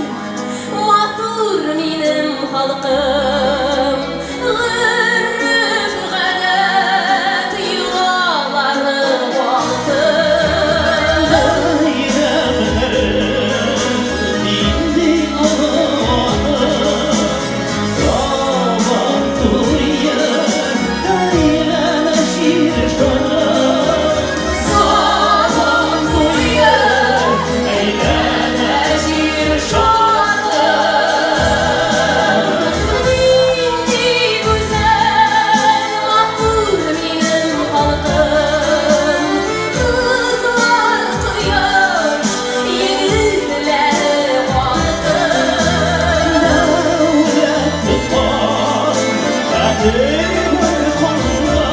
матур минем халкым, гореф-гадәт, йолалары алтын. Бәйрәмнәре нинди олы, Сабан туе, әйләнә җир шары. Сабан туе, әйләнә җир шары. Нинди гүзәл, матур минем халкым, кызлар кояш, егетләр алтын. Дәүләт тоткан хәтер бар канда,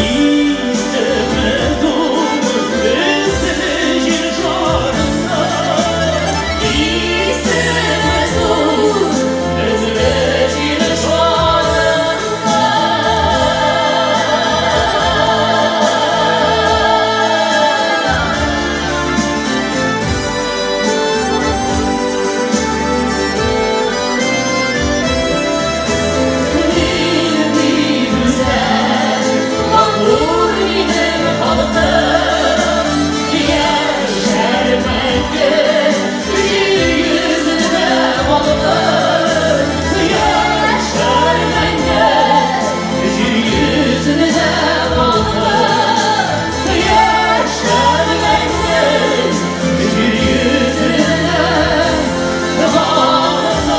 Исеме зур безне җир шарында. Исеме зур безне җир шарында. Нинди гүзәл, матур минем халкым, яшәр мәңге җир йөзендә балкып, яшәр мәңге җир йөзендә балкып, яшәр мәңге җир йөзендә балкып.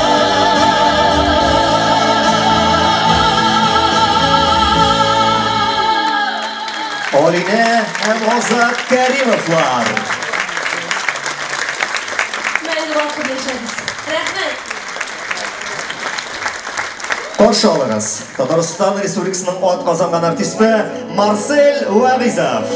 Алинә һәм Азат Кәримовлар. Мәңге балкып яшәгез. Рәхмәт. Каршы алыгыз. Татарстан Республикасының атказанган артисты Марсель Вагизов.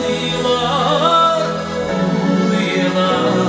Уйлар, уйлар.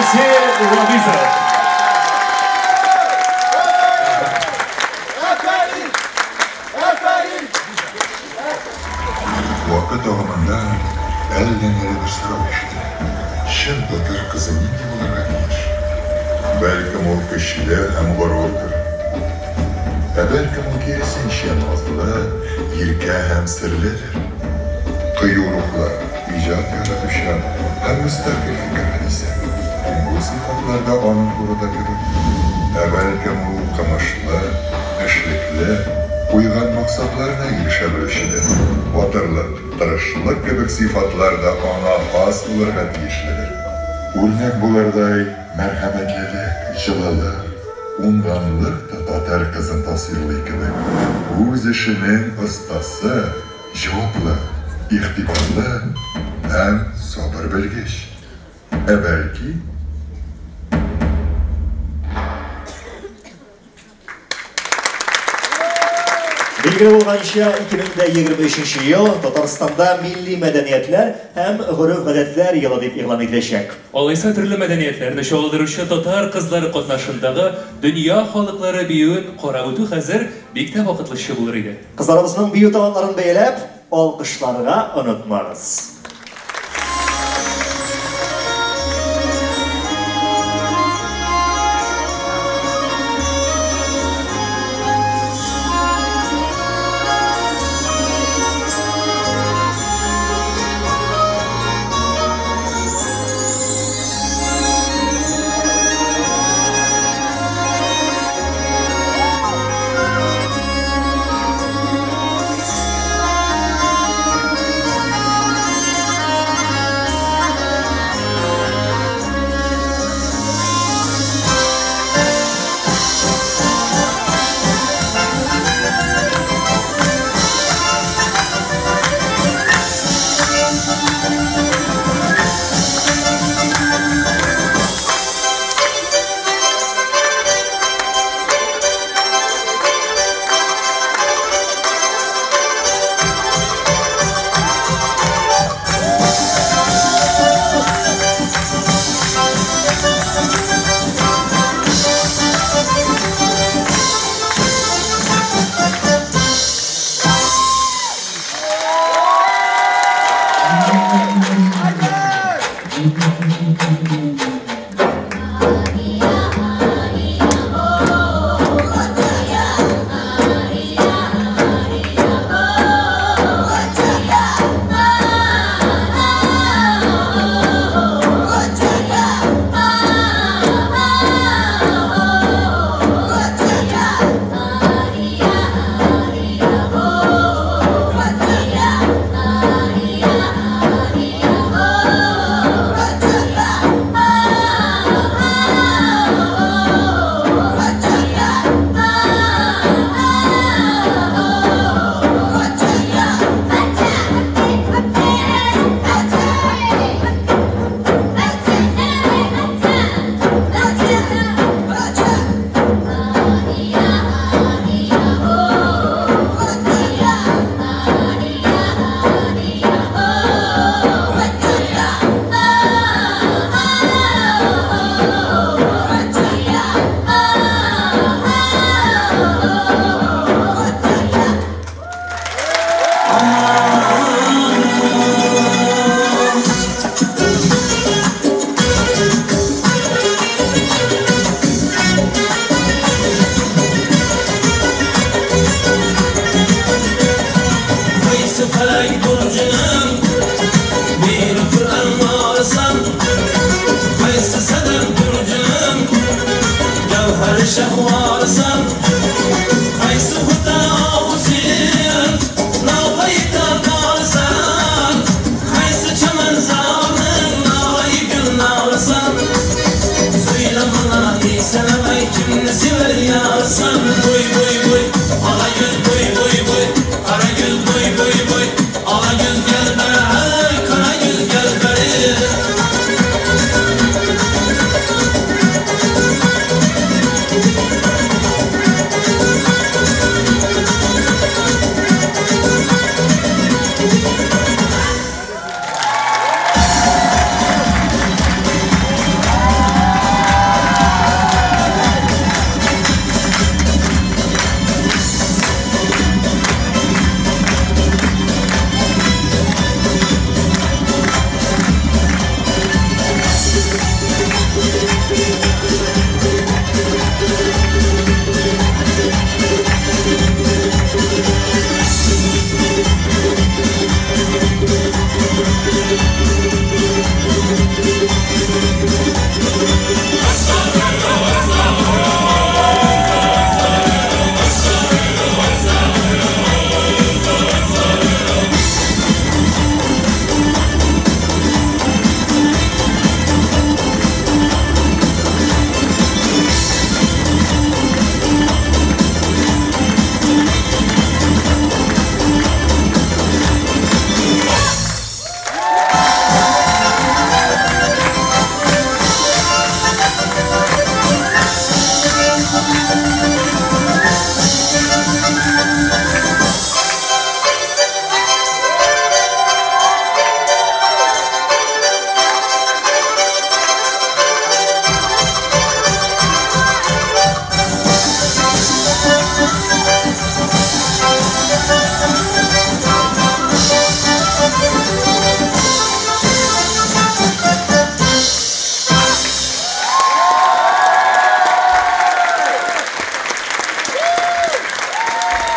Марсель Вагизов. Вакыт агымында әллә ниле бер сорау ишетелә. Чын татар кызы нинди булырга тиеш? Бәлкем ул көчле һәм горурдыр. Ә бәлкем ул киресенчә назлы, иркә һәм серледер. Кыю рухлы, иҗат яратучан һәм мөстәкыйль фикерле дисәк, бу сыйфатлар да аның турыда кебек. Ә бәлкем ул укымышлы, эшлекле, куйган максатларына ирешә белүчедер. Батырлык, тырышлык кебек сыйфатлар да аңа хас булырга тиешледер. Үрнәк булырдай мәрхәмәтлелек, җылылык, уңганлык та татар кызын тасвирлый кебек. Үз эшенең остасы, җаваплы, игътибарлы һәм сабыр белгеч. Ә бәлки, Билгеле булганча, 2023 ел Татарстанда милли мәдәниятләр һәм гореф-гадәтләр елы дип игълан ителәчәк. Алайса төрле мәдәниятләрне чагылдыручы татар кызлары катнашындагы дөнья халыклары биюен карап үтү хәзер бик тә вакытлыча булыр иде. Кызларыбызның бию талантларын бәяләп, алкышларга онытмагыз.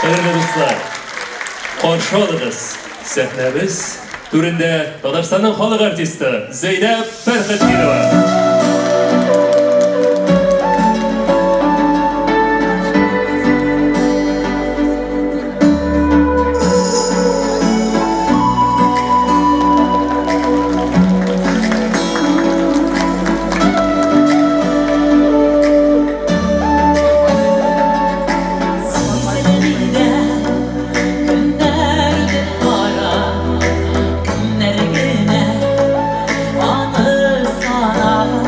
Кадерле дуслар, каршы алыгыз, сәхнәбез түрендә Татарстанның халык артисты Зәйнәб Фәрхетдинова. Көннәр үтеп бара, кемнәр генә аны санаган.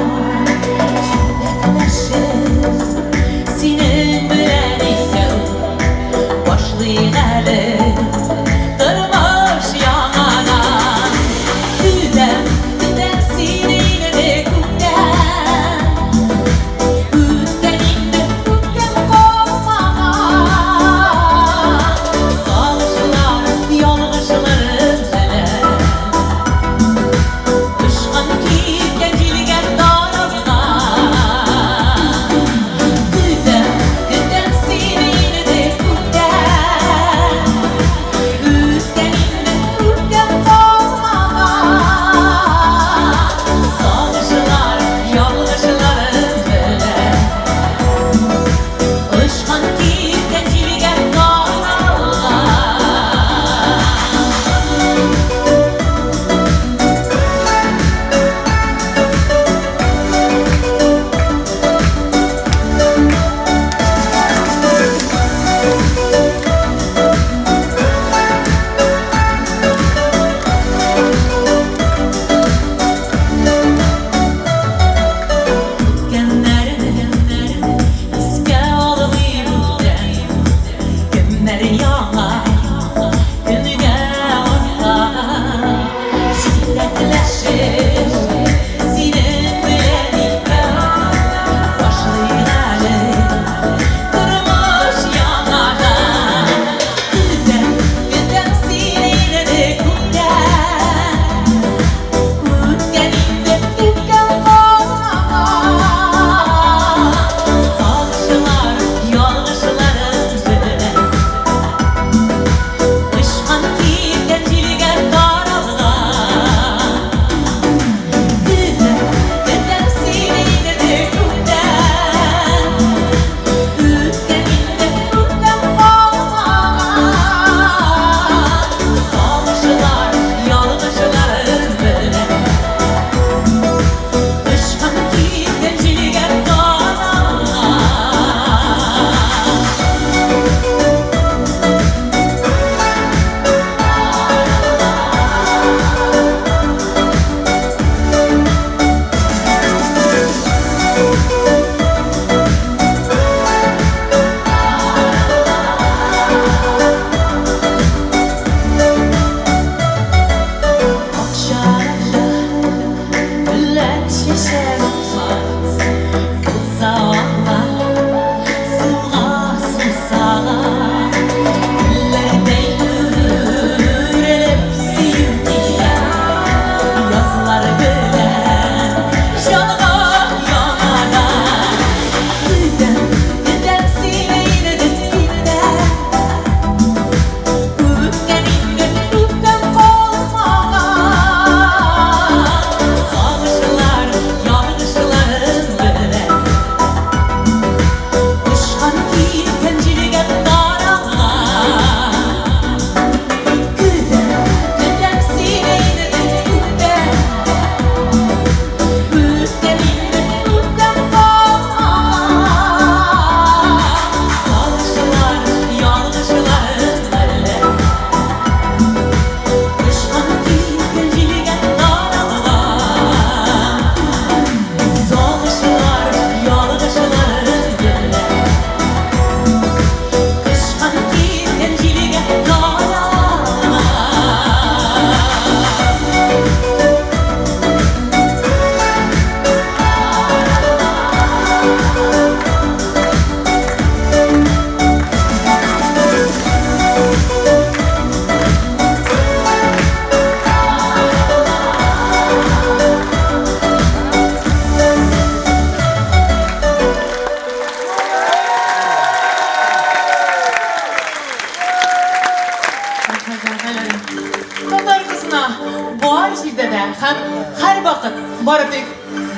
Бары тик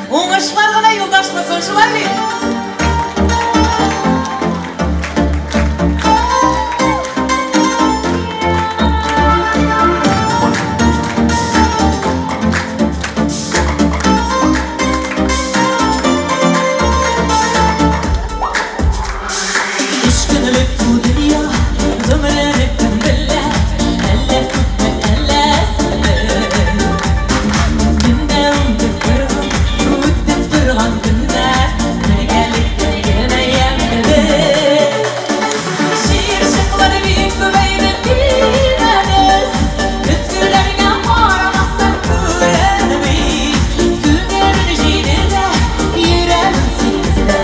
уңышлар гына юлдаш булсын, шулай бит? Өч көнлек бу дөнья, гомерлек кем белә, әллә күпме, әллә әзме. Көндә үтеп торган, үтеп торган көннәр, бергәлектә генә ямьле. Җыерчыклар бик күбәйде димәгез, көзгеләргә карамасаң күренми. Күңелем җиде дә, йөрәгем сизде,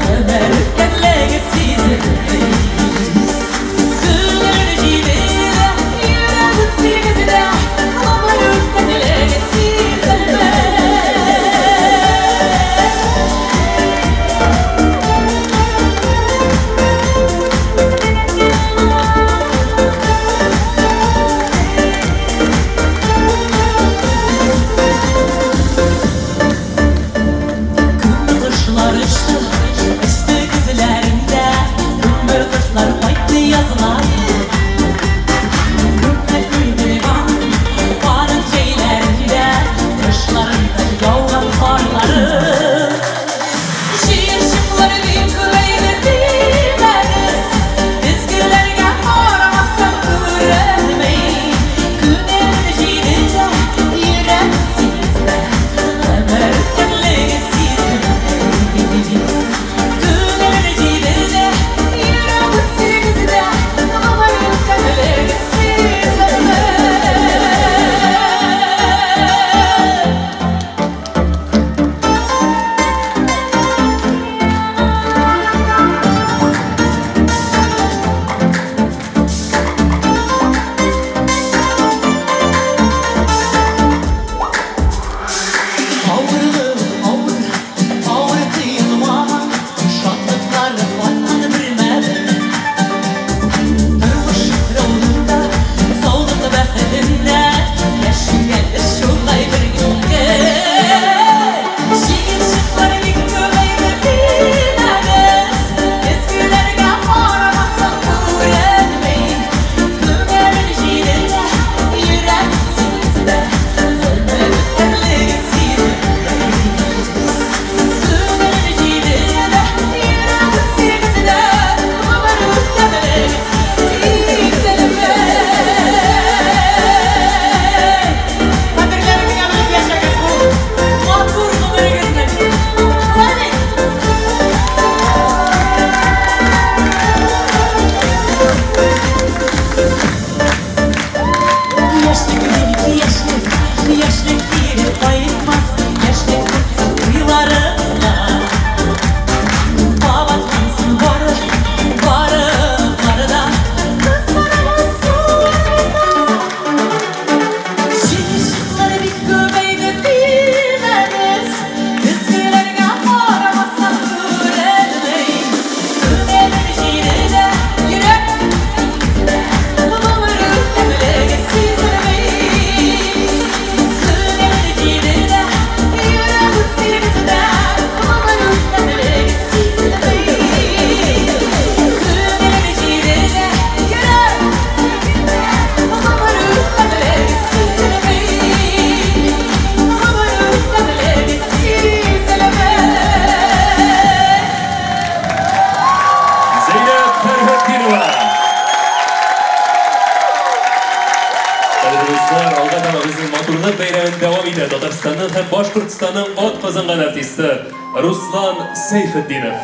гомер үткәнлеге сизелми. Күңелем җиде дә, йөрәгем сизде, гомер үткәнлеге сизелми. Күпме кошлар очты, очты күзләреңдә, күпме кошлар кайтты язлар. Күпме күрдек аның җәйләрендә, кышларында яуган карлары. Җыерчыклар бик күбәйде димәгез, көзгеләргә карамасаң күренми. Күңел җиде дә, йөрәк сизде, гомер үткәнлеге сизелми. Күңел җиде дә, йөрәк сизде, гомер үткәнлеге сизелми. Авырлык авыр, авыр тоелмаган, шатлыклары аткан бер мәл. Тормыш юлында, саулык бәхетендә, яшәгән шулай бер мизгел. Җыерчыклар бик күбәйде димәгез, көзгеләргә карамасаң күренми. Күңел җиде дә, йөрәк сизде, гомер үткәнлеге сизелми. Күңел җиде дә, йөрәк сизде, гомер үткәнлеге сизелми. Кадерләрен генә белеп яшәгез бу матур гомерегезнең. Шулай бит? Яшьлек бит, яшьлек, яшьлек кире кайтмас, яшьлек тотсын уйларыбызда. Кабатлансын бары, бары, бары да, кызларыбыз суларыбызда. Җыерчыклар бик күбәйде димәгез, көзгеләргә карамасаң күренми. Күңелем җиде дә, йөрәк сизде, гомер үткәнлеге сизелми. Күңелем җиде дә, йөрәк сизде, гомер үткәнлеге сизелми. Күңелем җиде дә, йөрәк сизде, гомер үткәнлеге сизелми. Гомер үткәнлеге сизелми. Зәйнәб Фәрхетдинова. Кадерле дуслар, алга таба безнең матурлык бәйрәмен дәвам итә Татарстанның һәм Башкортстанның атказанган артисты Руслан Сәйфетдинов.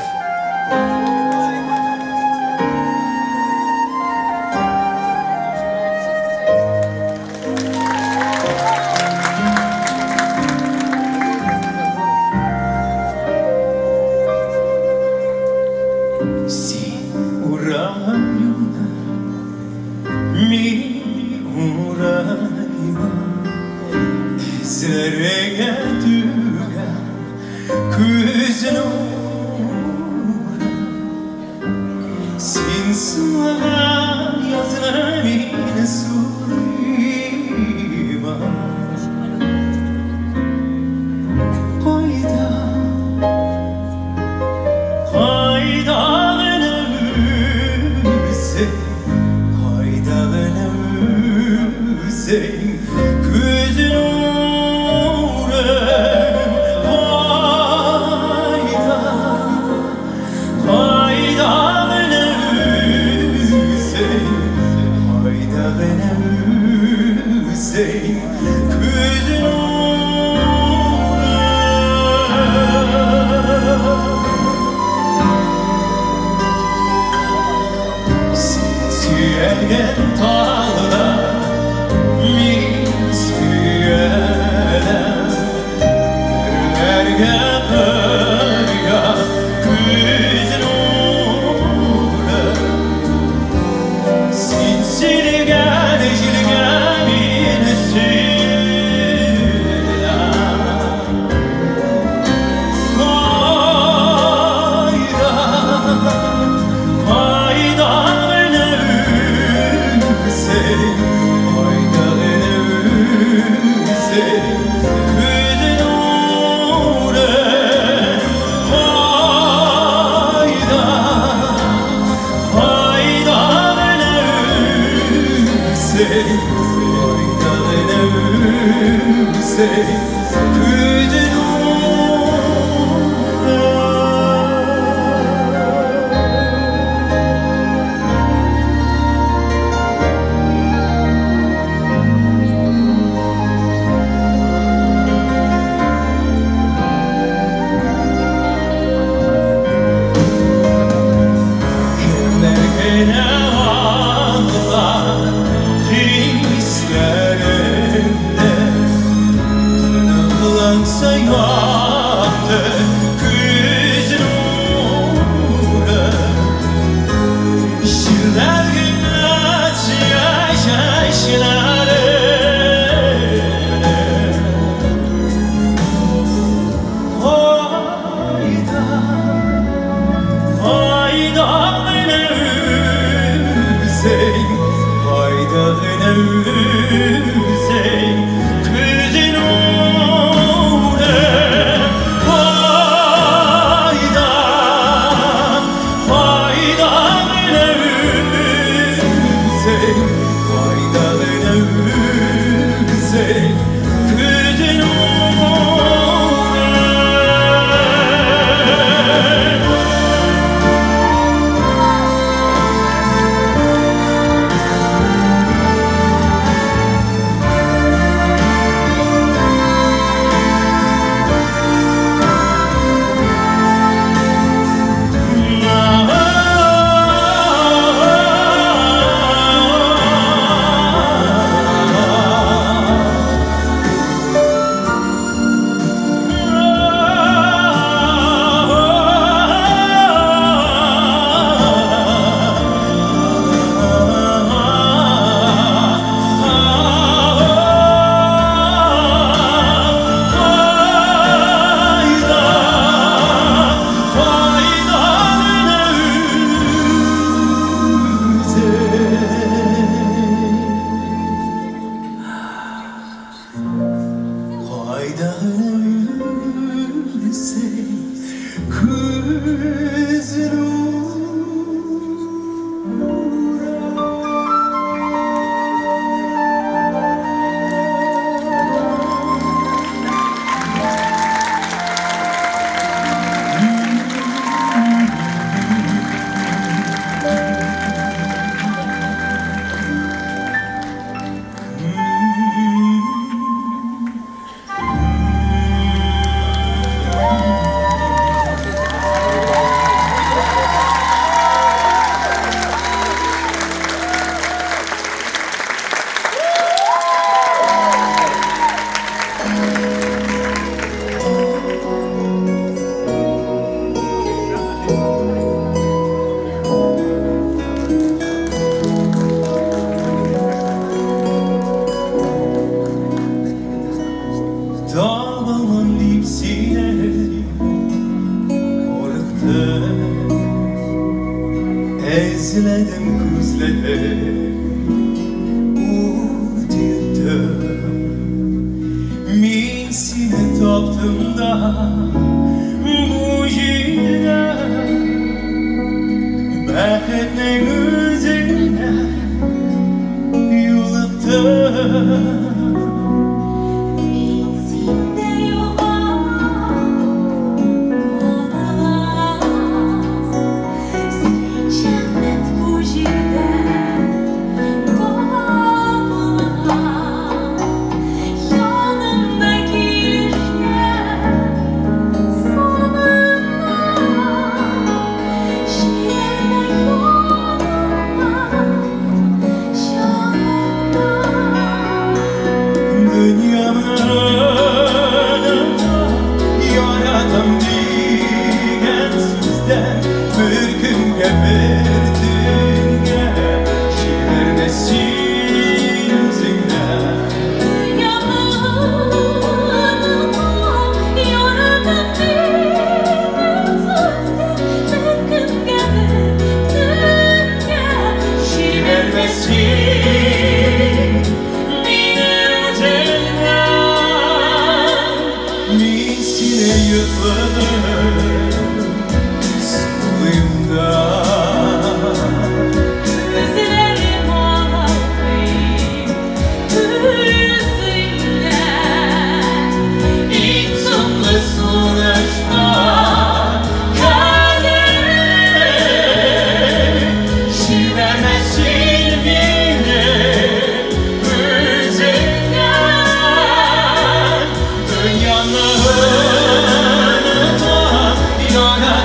Син урам юлда, мин ураймын. Тезләреңә түгән күз нурын. Үзең, күз нурың кайда, кайда гына үзең, кайда гына үзең, күз нурың. Син сөйгән талда мин сөяләм, Өрләргә кырга күз нуры. Син сөйләгән җилгә мин сөйләм. Кайда, кайда гына үзең, кайда гына үзең, күз нуры. Кайда, кайда гына үзең, кайда гына үзең, күз нуры. Кемнәр генә аңлар хисләремне, Тыныкланса якты күз нуры. Җилләр генә сөя чәчләремне. Кайда, кайда гына үзең, кайда гына үзең, күз нуры. Кайда, кайда гына үзең, кайда гына үзең, күз нуры. Кайда гына үзең, күз Табамам дип сине курыктым, Эзләдем күзләдем, ут йоттым. Мин сине таптым да бу җирдә, Бәхетнең үзенә юлыктым.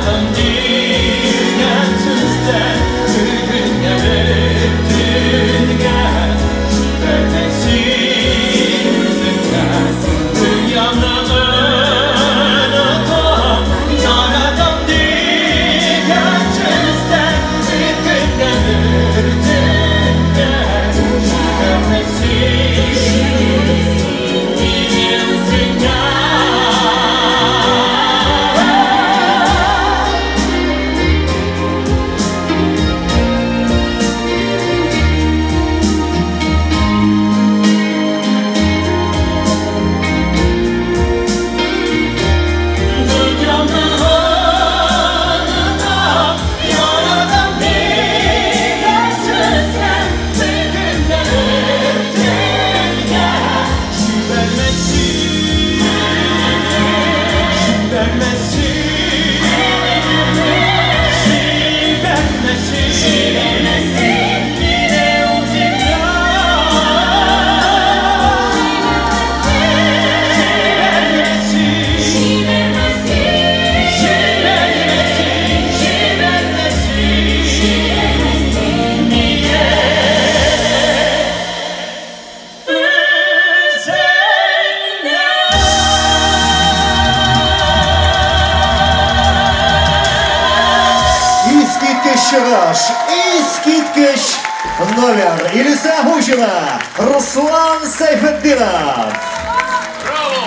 Яратам дигән сүздән бер көнгә, бер төнгә Җибәрмәсен дөньямны онытам. Яратам дигән сүздән бер көнгә, бер төнгә Җибәрмәсен мине үзеңә. Дөньямны онытам, яратам дигән сүздән бер көнгә, бер төнгә Җибәрмәсен, җибәрмәсен, җибәрмәсен мине үзеңә. Җибәрмәсен, җибәрмәсен, җибәрмәсен мине үзеңә. Искиткеч чыгыш, искиткеч номер. Илүсә Хуҗина, Руслан Сәйфетдинов. Браво!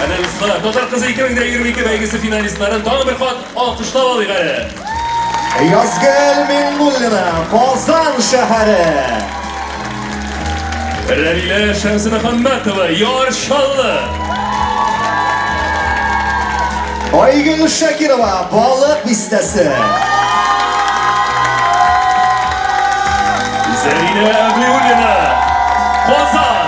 Әнә, дуслар, Татар кызы 2022 бәйгесе финалистларын тагын бер кат алкышлап алыйк әле. Язгөл Миннуллина, Казан шәһәре. Рәмилә Шәмсемөхәммәтова, Яр Чаллы. Айгөл Шакирова, Балык Бистәсе. Зәринә Әблиуллина, Казан.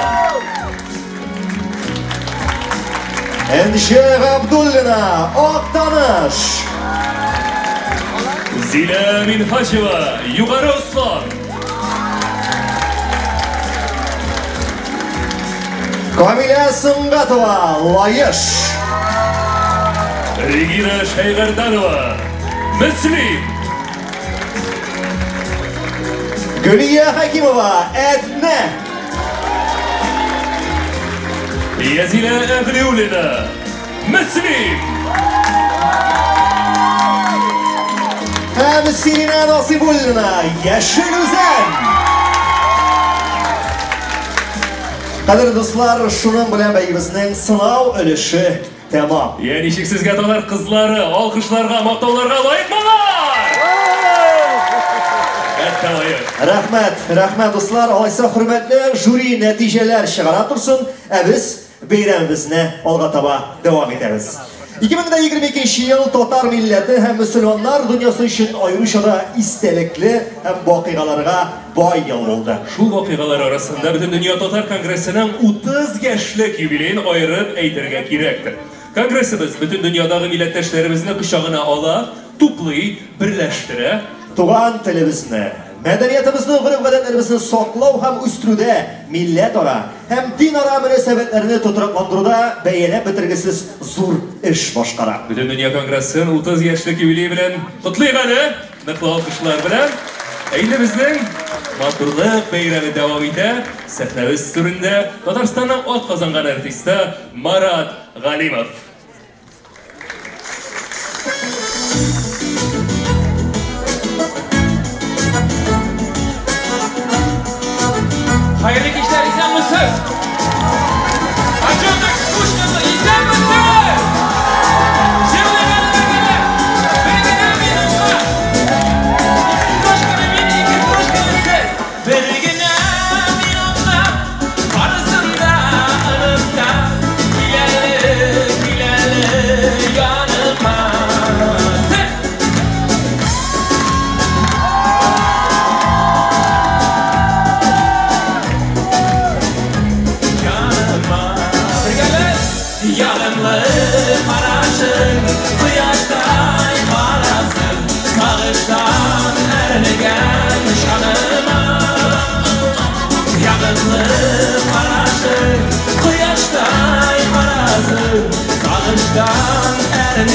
Энҗе Габдуллина, Актаныш. Зилә Минһаҗева, Югары Ослан. Камилә Сөнгатова, Лаеш. Регина Шәйгәрданова, Мөслим. Гөлия Хәкимова, Әтнә. Язилә Әблиуллина, Мөслим. Һәм Сиринә Насыйбуллина, Яшел Үзән. Кадерле дуслар, шуның белән бәйгебезнең сынау өлеше тәмам. Я, ничек сезгә татар кызлары, алкышларга, мактауларга лаек алар? Әлбәттә лаек. Рәхмәт, рәхмәт, дуслар. Алайса хөрмәтле жюри нәтиҗәләр чыгара торсын, ә без бәйрәмебезне алга таба дәвам итәбез. 2022 ел татар милләте һәм мөселманнар дөньясы өчен аеруча да истәлекле һәм вакыйгаларга бай ел булды. Шул вакыйгалар арасында Бөтендөнья татар конгрессының 30 яшьлек юбилеен аерып әйтергә кирәктер. Конгрессыбыз бөтен дөньядагы милләттәшләребезне кочагына ала, туплый, берләштерә. Туган телебезне, мәдәниятебезне, гореф-гадәтләребезне саклау һәм үстерүдә, милләтара һәм динара мөнәсәбәтләрне тотрыкландыруда бәяләп бетергесез зур эш башкара. Бөтендөнья конгрессын 30 яшьлек юбилее белән котлыйк әле, ныклы алкышлар белән. Ә инде безнең матурлык бәйрәме дәвам итә. Сәхнәбез түрендә Татарстанның атказанган артисты Марат Галимов. Хәерле кичләр, исәнмесез? А чё так скучно-то? Исәнмесез? Җырлыйк әле бергәләп. Бер генә минутка. Ике строчканы мин, ике строчканы сез. Бер генә минутка. Барысын да онытам. Кил әле, кил әле яныма. Сез!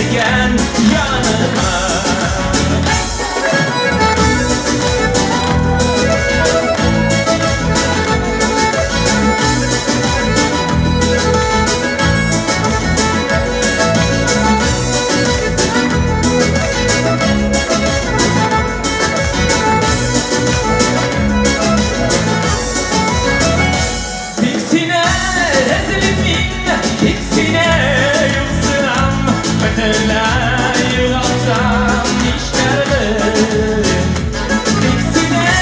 икән яныма. Тик сине эзлим мин, тик сине юксынам, бөтенләй югалсам нишләрмен? Тик сине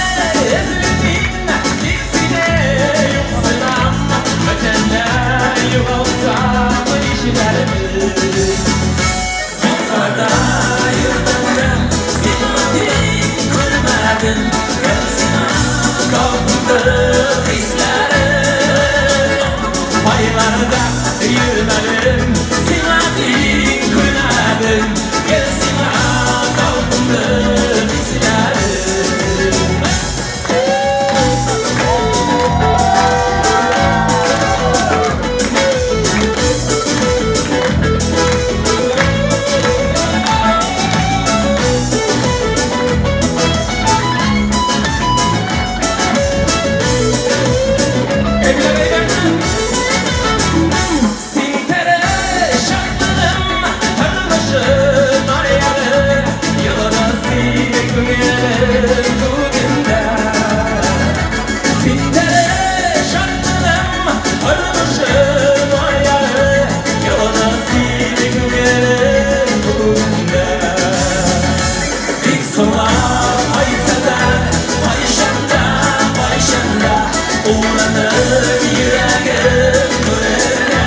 эзлим мин, тик сине юксынам, бөтенләй югалсам нишләрмен? Булса да йөрдем, сиңа тиң күрмәдем, гел сиңа калды хисләрем. Айларда йөрмәдем, сиңа тиң күрмәдем, гел сиңа калды хисләрем. Син тере шатлыгым, тормышым аягы, йолдыз сине күңелем күгендә. Син тере шатлыгым, тормышым аягы, йолдыз сине күңелем күгендә. Бик соңлап кайтса да, кайчан да, кайчан да, уранып йөрәгем түренә.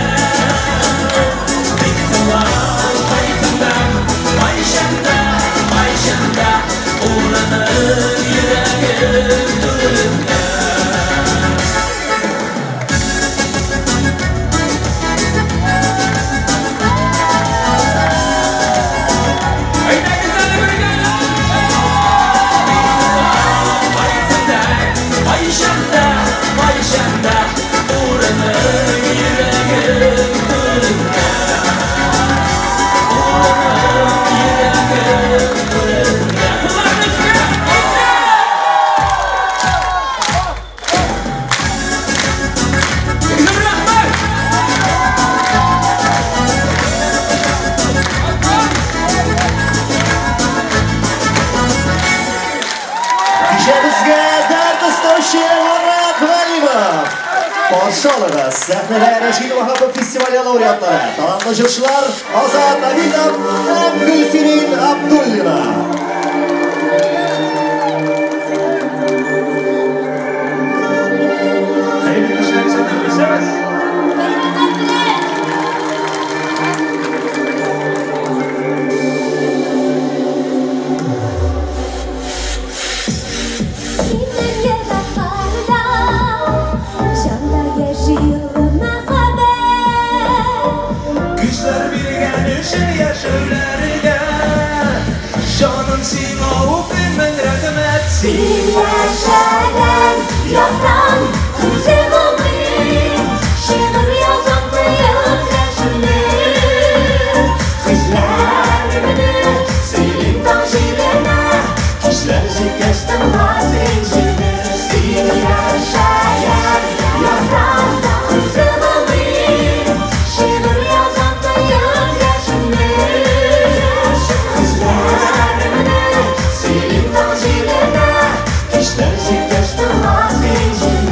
Бик соңлап кайтсам да, кайчан да, кайчан да, уранып йөрәгем түренә. Кайтсам да, кайчан да, кайчан да, уранып йөрәгем түренә. Уранып йөрәгем түренә. Кулларны өскә! Рәхмәт! Кичәбезгә дәрт өстәүче Марат Галимов. Каршы алыгыз, сәхнәдә Рәшит Ваһапов фестивале лауреатлары, талантлы җырчылар Азат Абитов һәм Гөлсирин Абдуллина. Хәерле кичләр, исәннәрмесез? Синең еракларда җанда яши олы мәхәббәт. Көчләр биргән өчен яшәүләргә, җаным сиңа укыйм мең рәхмәт. Син яшәгән яктан үзем укыйм, шигырь язам тоеп яшемне. Хисләремне сөйлим таң җиленә, кичләр җиткәч тыңла син җирне. Син яшәгән яктан үзем укыйм, шигырь язам тоеп яшемне. Хисләремне сөйлим таң җиленә, кичләр җиткәч тыңла син җирне.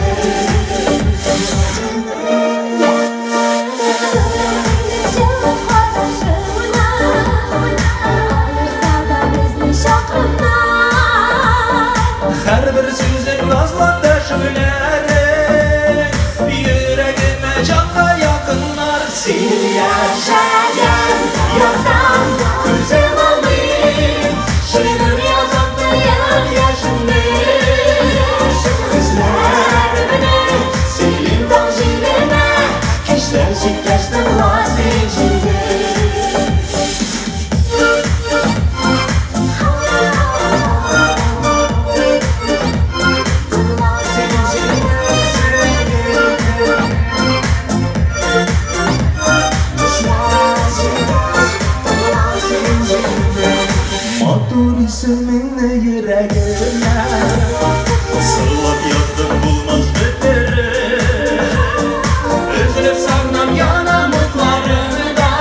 генә. Сырлап яздым булмас бетереп, өзелеп сагынам янам утларыңда.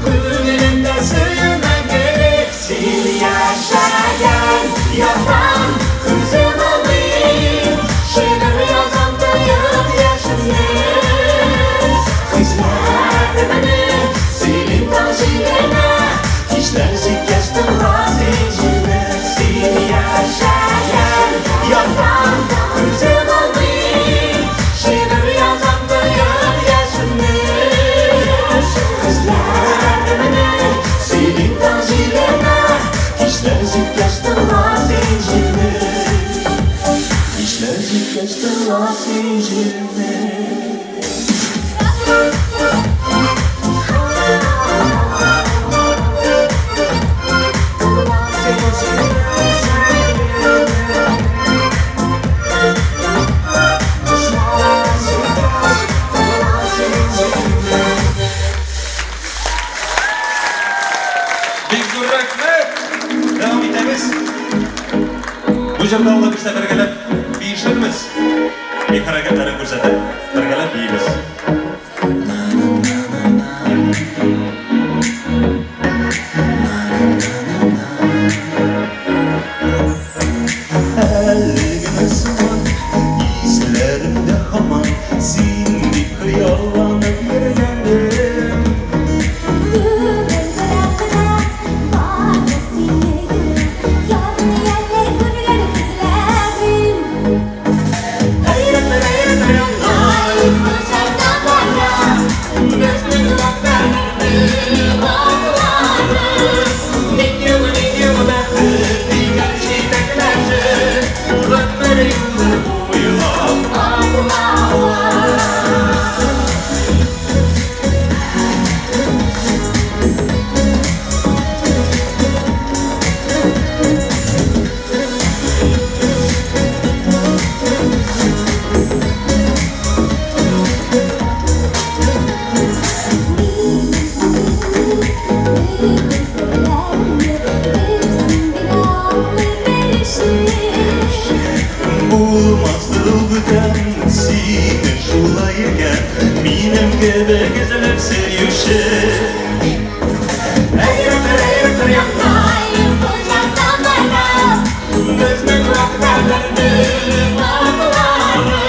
Күңелемдә сөю мәңгелек. Син яшәгән яктан күзем алмый, шигырь язам тоеп яшемне. Хисләремне сөйлим таң җиленә, кичләр җиткәч тыңла син җилне. Син яшәгән яктан күзем алмый, шигырь язам тоеп яшемне. Хисләремне сөйлим таң җиленә, кичләр җиткәч тыңла син җилне. Кичләр җиткәч тыңла син җилне. Бик зур рәхмәт! Дәвам итәбез. Бу җырда алла бирсә бергәләп биешербез. Бик хәрәкәтләрен күрсәтеп, бергәләп биибез. Әле генә сыман исләремдә һаман син дип хыялланып йөргәнем. Бүген берәк кенә бары сине генә ярны әле күргән күзләрем. Әйрәтер, әйрәтер яңа Озата бара безнең вәгъдәләрнең аклары. Ник юлы, ник юлы бәхет дигән җитәкләшеп, гомер юлы буйлап Атлава. Булмастыр ул бүтән сине шулай икән минем кебек өзелеп сөюче. Әйрәтер, әйрәтер яңа Озата бара безнең вәгъдәләрнең аклары.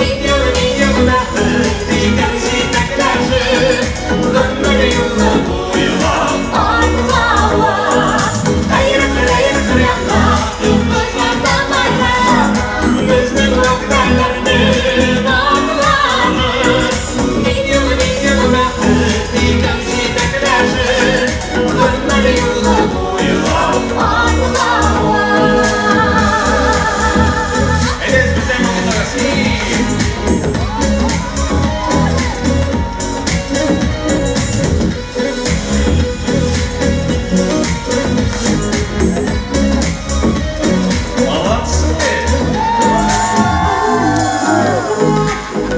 Ник юлы, ник юлы бәхет дигән җитәкләшеп, гомер юлы буйлап атлава. Әйрәтер, әйрәтер яңа Озата бара безнең вәгъдәләрнең аклары. Ник юлы, ник юлы бәхет дигән җитәкләшеп, гомер юлы буйлап атлава. Әйдәгез, бездән калдыгыз. Молодцы!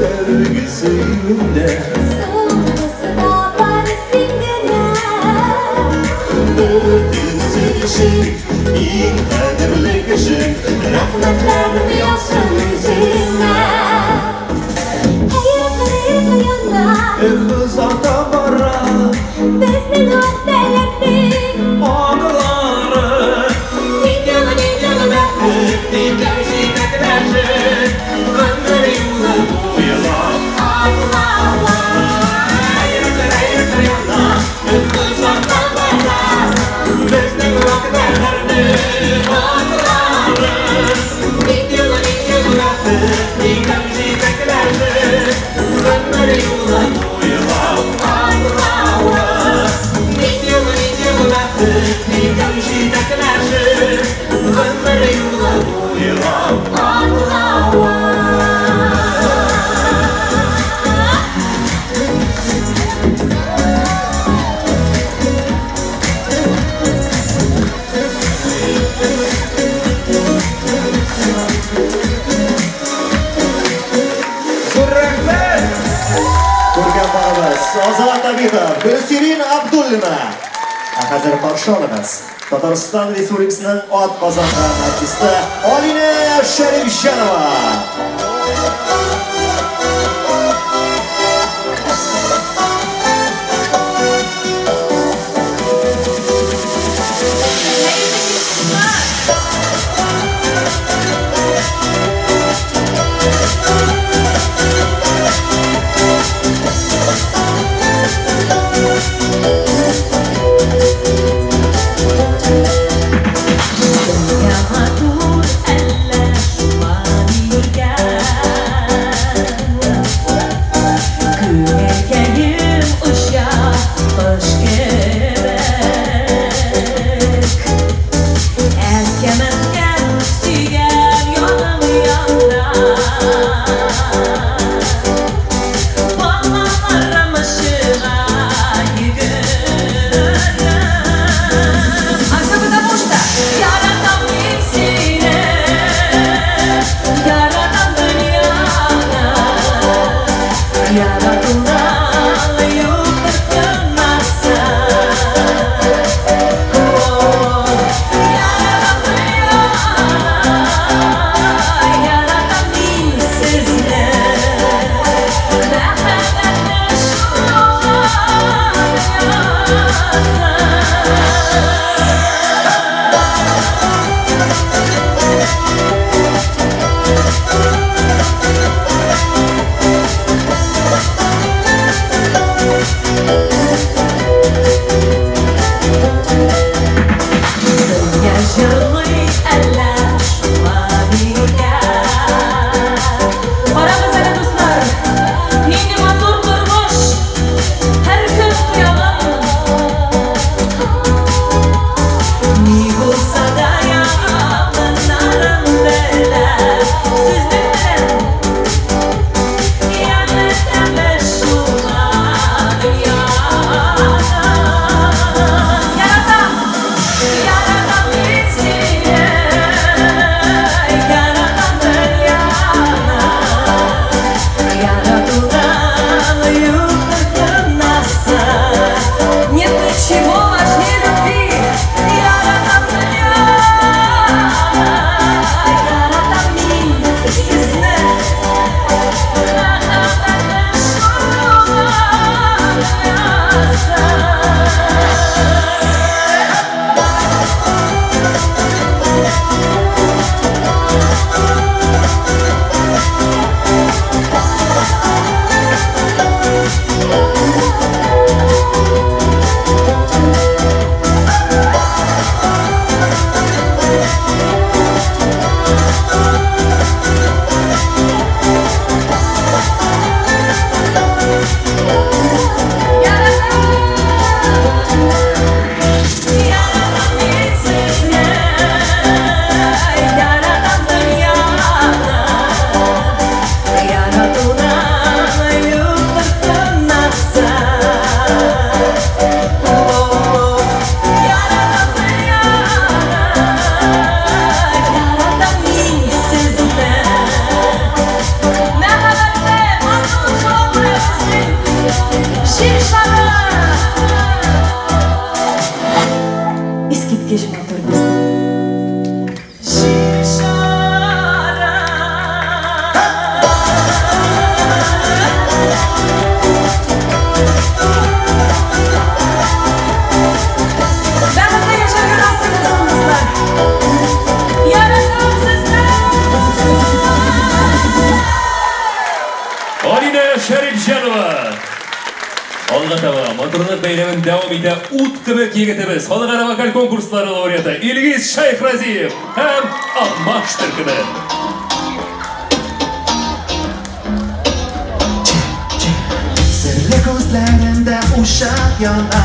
Тәүге сөюемдә Соңгысы да бары син генә. Бөтен сөешем, иң кадерле кешем, Рәхмәтләрем яусын үзеңә. Әйрәтер, әйрәтер яңа озата бара безнең вәгъдәләрнең аклары. Ник юлы, ник юлы бәхет дигән җитәкләшеп, гомер юлы буйлап атлава. Әйрәтер, әйрәтер яңа озата бара безнең вәгъдәләрнең аклары. Ник юлы, ник юлы бәхет дигән җитәкләшеп, гомер юлы буйлап атлава. Ник юлы, ник юлы бәхет дигән җитәкләшеп, гомер юлы буйлап Атлава. Зур рәхмәт! Күркәм барыбыз Азат Абитов, Гөлсирин Абдуллина. Ә хәзер каршы алыгыз. Татарстан Республикасының атказанган артисты Алинә Шәрипҗанова. Матур әллә шулай икән? Күңелкәем оча кош кебек. Әнкәм-әнкәм сөйгән яным янда. Балаларым чыга йөгереп. А все потому что яратам мин сине, яратам дөньяны, яратудан юктыр тынмасы. Яратам дөньяны, яратам мин сезне, мәхәббәтне шуңа язсын. Дөнья җырлый әллә шулай икән? Карагыз әле, дуслар, нинди матур тормыш, һәр көн тоямын. Ни булса да якыннарым белән, сезнең белән ямьле тәмле шуңа дөньяда. Яратам, яратам мин сине, яратам дөньяны, яратудан юктыр тынмасы. Нет ничего важнее любви. Яратам дөньяны, яратам мин сезне, мәхәббәтне шуңа язсын. Яратам мин сезне, яратам дөньяны, яратудан юктыр тынмасы. Яратам дөньяны, яратам мин сезне, мәхәббәтле матур шаулы безнең Җир шары. Искиткеч матур безнең Җир шары. Бәхетле яшәргә насыйп булсын, дуслар. Яратам сезне. Алинә Шәрипҗанова. Алга таба матурлык бәйрәмен дәвам итә ут кебек егетебез, халыкара вокаль конкурслары лауреаты Илгиз Шәйхразиев һәм Акмаш төркеме. Серле күзләрендә учак яна.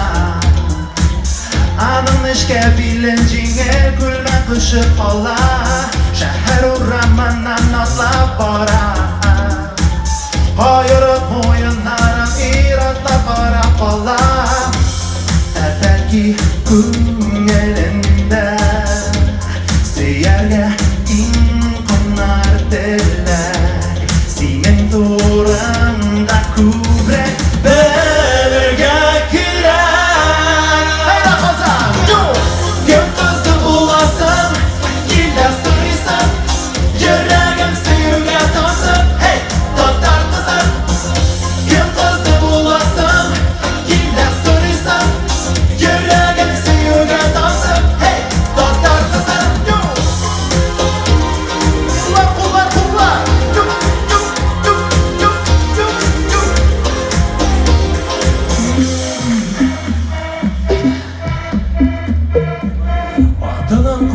Аның нечкә билен җиңел күлмәк кочып ала. Шәһәр урамыннан атлап бара. Каерып муеннарын ир-атлар карап кала. Ә бәлки күңелендә сөяргә иң кунар теләк. Синең турыңда күбрәк белергә кирәк. Әйдә, Казан! Кем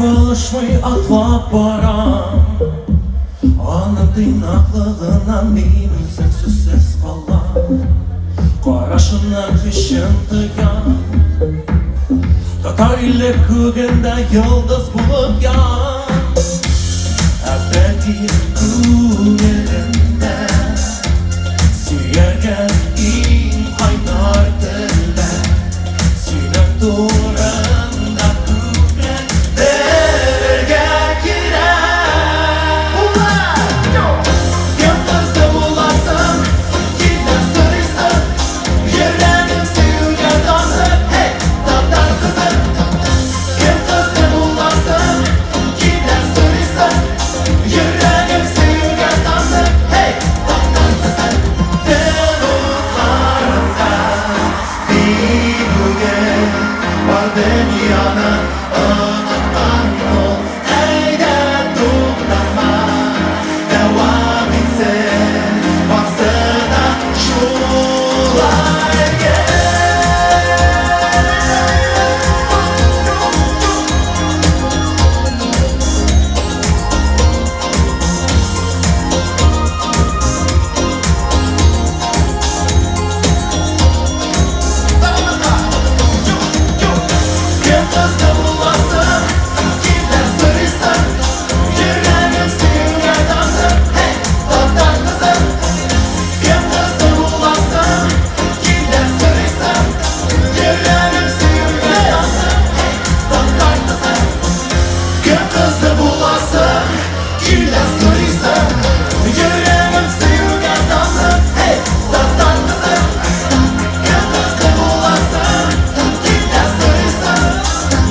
Калышмый атлап барам. Аның тыйнаклыгыннан мин үзем сүзсез калам. Карашыннан көчен тоям. Татар иле күгендә йолдыз булып ян. Әбәди күңелемдә сөяргә иң кайнар теләк. Синең турында күбрәк белергә кирәк. Кем кызы буласың, кемнән сорыйсың? Йөрәгем сөюгә тансык, һей, татар кызы. Кем кызы буласың, кемнән сорыйсың? Йөрәгем сөюгә тансык, һей, татар кызы. Төн утларында мин бүген бар дөньяны оныткан ул. Әйдә туктама, дәвам итсен, барсы да шулай гел. Кем кызы буласың, кемнән сорыйсың? Йөрәгем сөюгә тансык, һей, татар кызы. Кем кызы буласың, кемнән сорыйсың? Йөрәгем сөюгә тансык, һей, татар кызы. Кем кызы буласың, кемнән сорыйсың? Йөрәгем сөюгә тансык, һей, татар кызы. Кем кызы буласың, кемнән сорыйсың?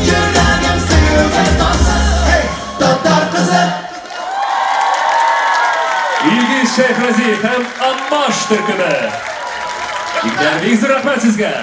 Йөрәгем сөюгә тансык, һей, татар кызы. Илгиз Шәйхразиев һәм Аммаш төркеме. Егетләр, бик зур рәхмәт сезгә.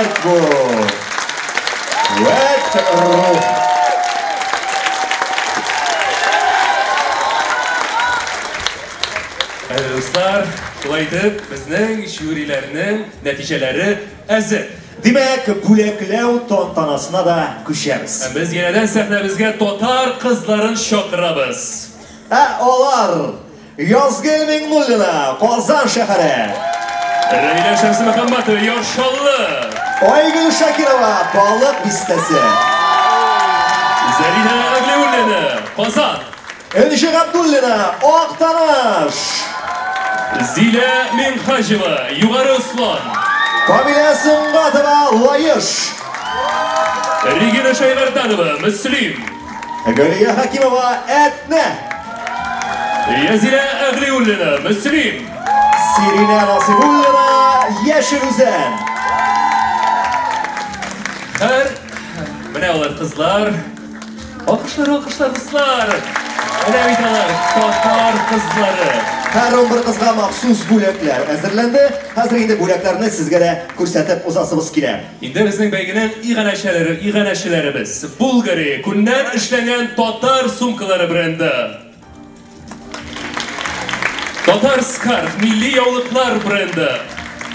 дәрт бу! Вәт рух! Хәер, дуслар, шулай итеп, безнең жюриләрнең нәтиҗәләре әзер. Димәк, бүләкләү тантанасына да күчәбез. Һәм без янәдән сәхнәбезгә татар кызларын чакырабыз. Ә алар Язгөл Миңнуллина, Казан шәһәре. Рәмилә Шәмсемөхәммәтова, Яр Чаллы. Айгөл Шакирова, Балык Бистәсе. Зәринә Әглиуллина, Казан. Энҗе Габдуллина, Актаныш. Зилә Минһаҗева, Югары Ослан. Камилә Сөнгатова, Лаеш. Регина Шәймәрданова, Мөслим. Гөлия Хәкимова, Әтнә. Язилә Әглиуллина, Мөслим. Сиринә Насыйбуллина, Яшел Үзән. Һәр менә алар кызлар. Алкышлар, алкышлар, дуслар. Менә бит алар, татар кызлары. Һәр 11 кызга махсус бүләкләр әзерләнде. Хәзер инде бүләкләрне сезгә дә күрсәтеп узасыбыз килә. Инде безнең бәйгенең иганәчәләре, иганәчеләребез. Булгари, күннән эшләнгән татар сумкалары бренды. Татар Скарф, милли яулыклар бренды.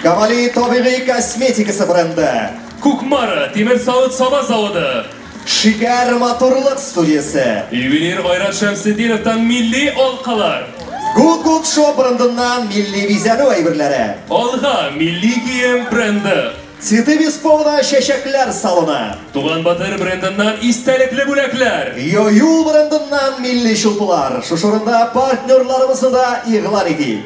Камали табигый косметикасы бренды. Кукмара, тимер савыт-саба заводы. Шикәр матурлык студиясе. Ювелир Айрат Шәмсетдиновтан милли алкалар. Good Good Shop брендыннан милли бизәнү әйберләре. Алга, милли кием бренды. Цветы без повода чәчәкләр салоны. Туган Батыр брендыннан истәлекле бүләкләр. Йоюл брендыннан милли чулпылар. Шушы урында партнерларыбызны да игълан итик.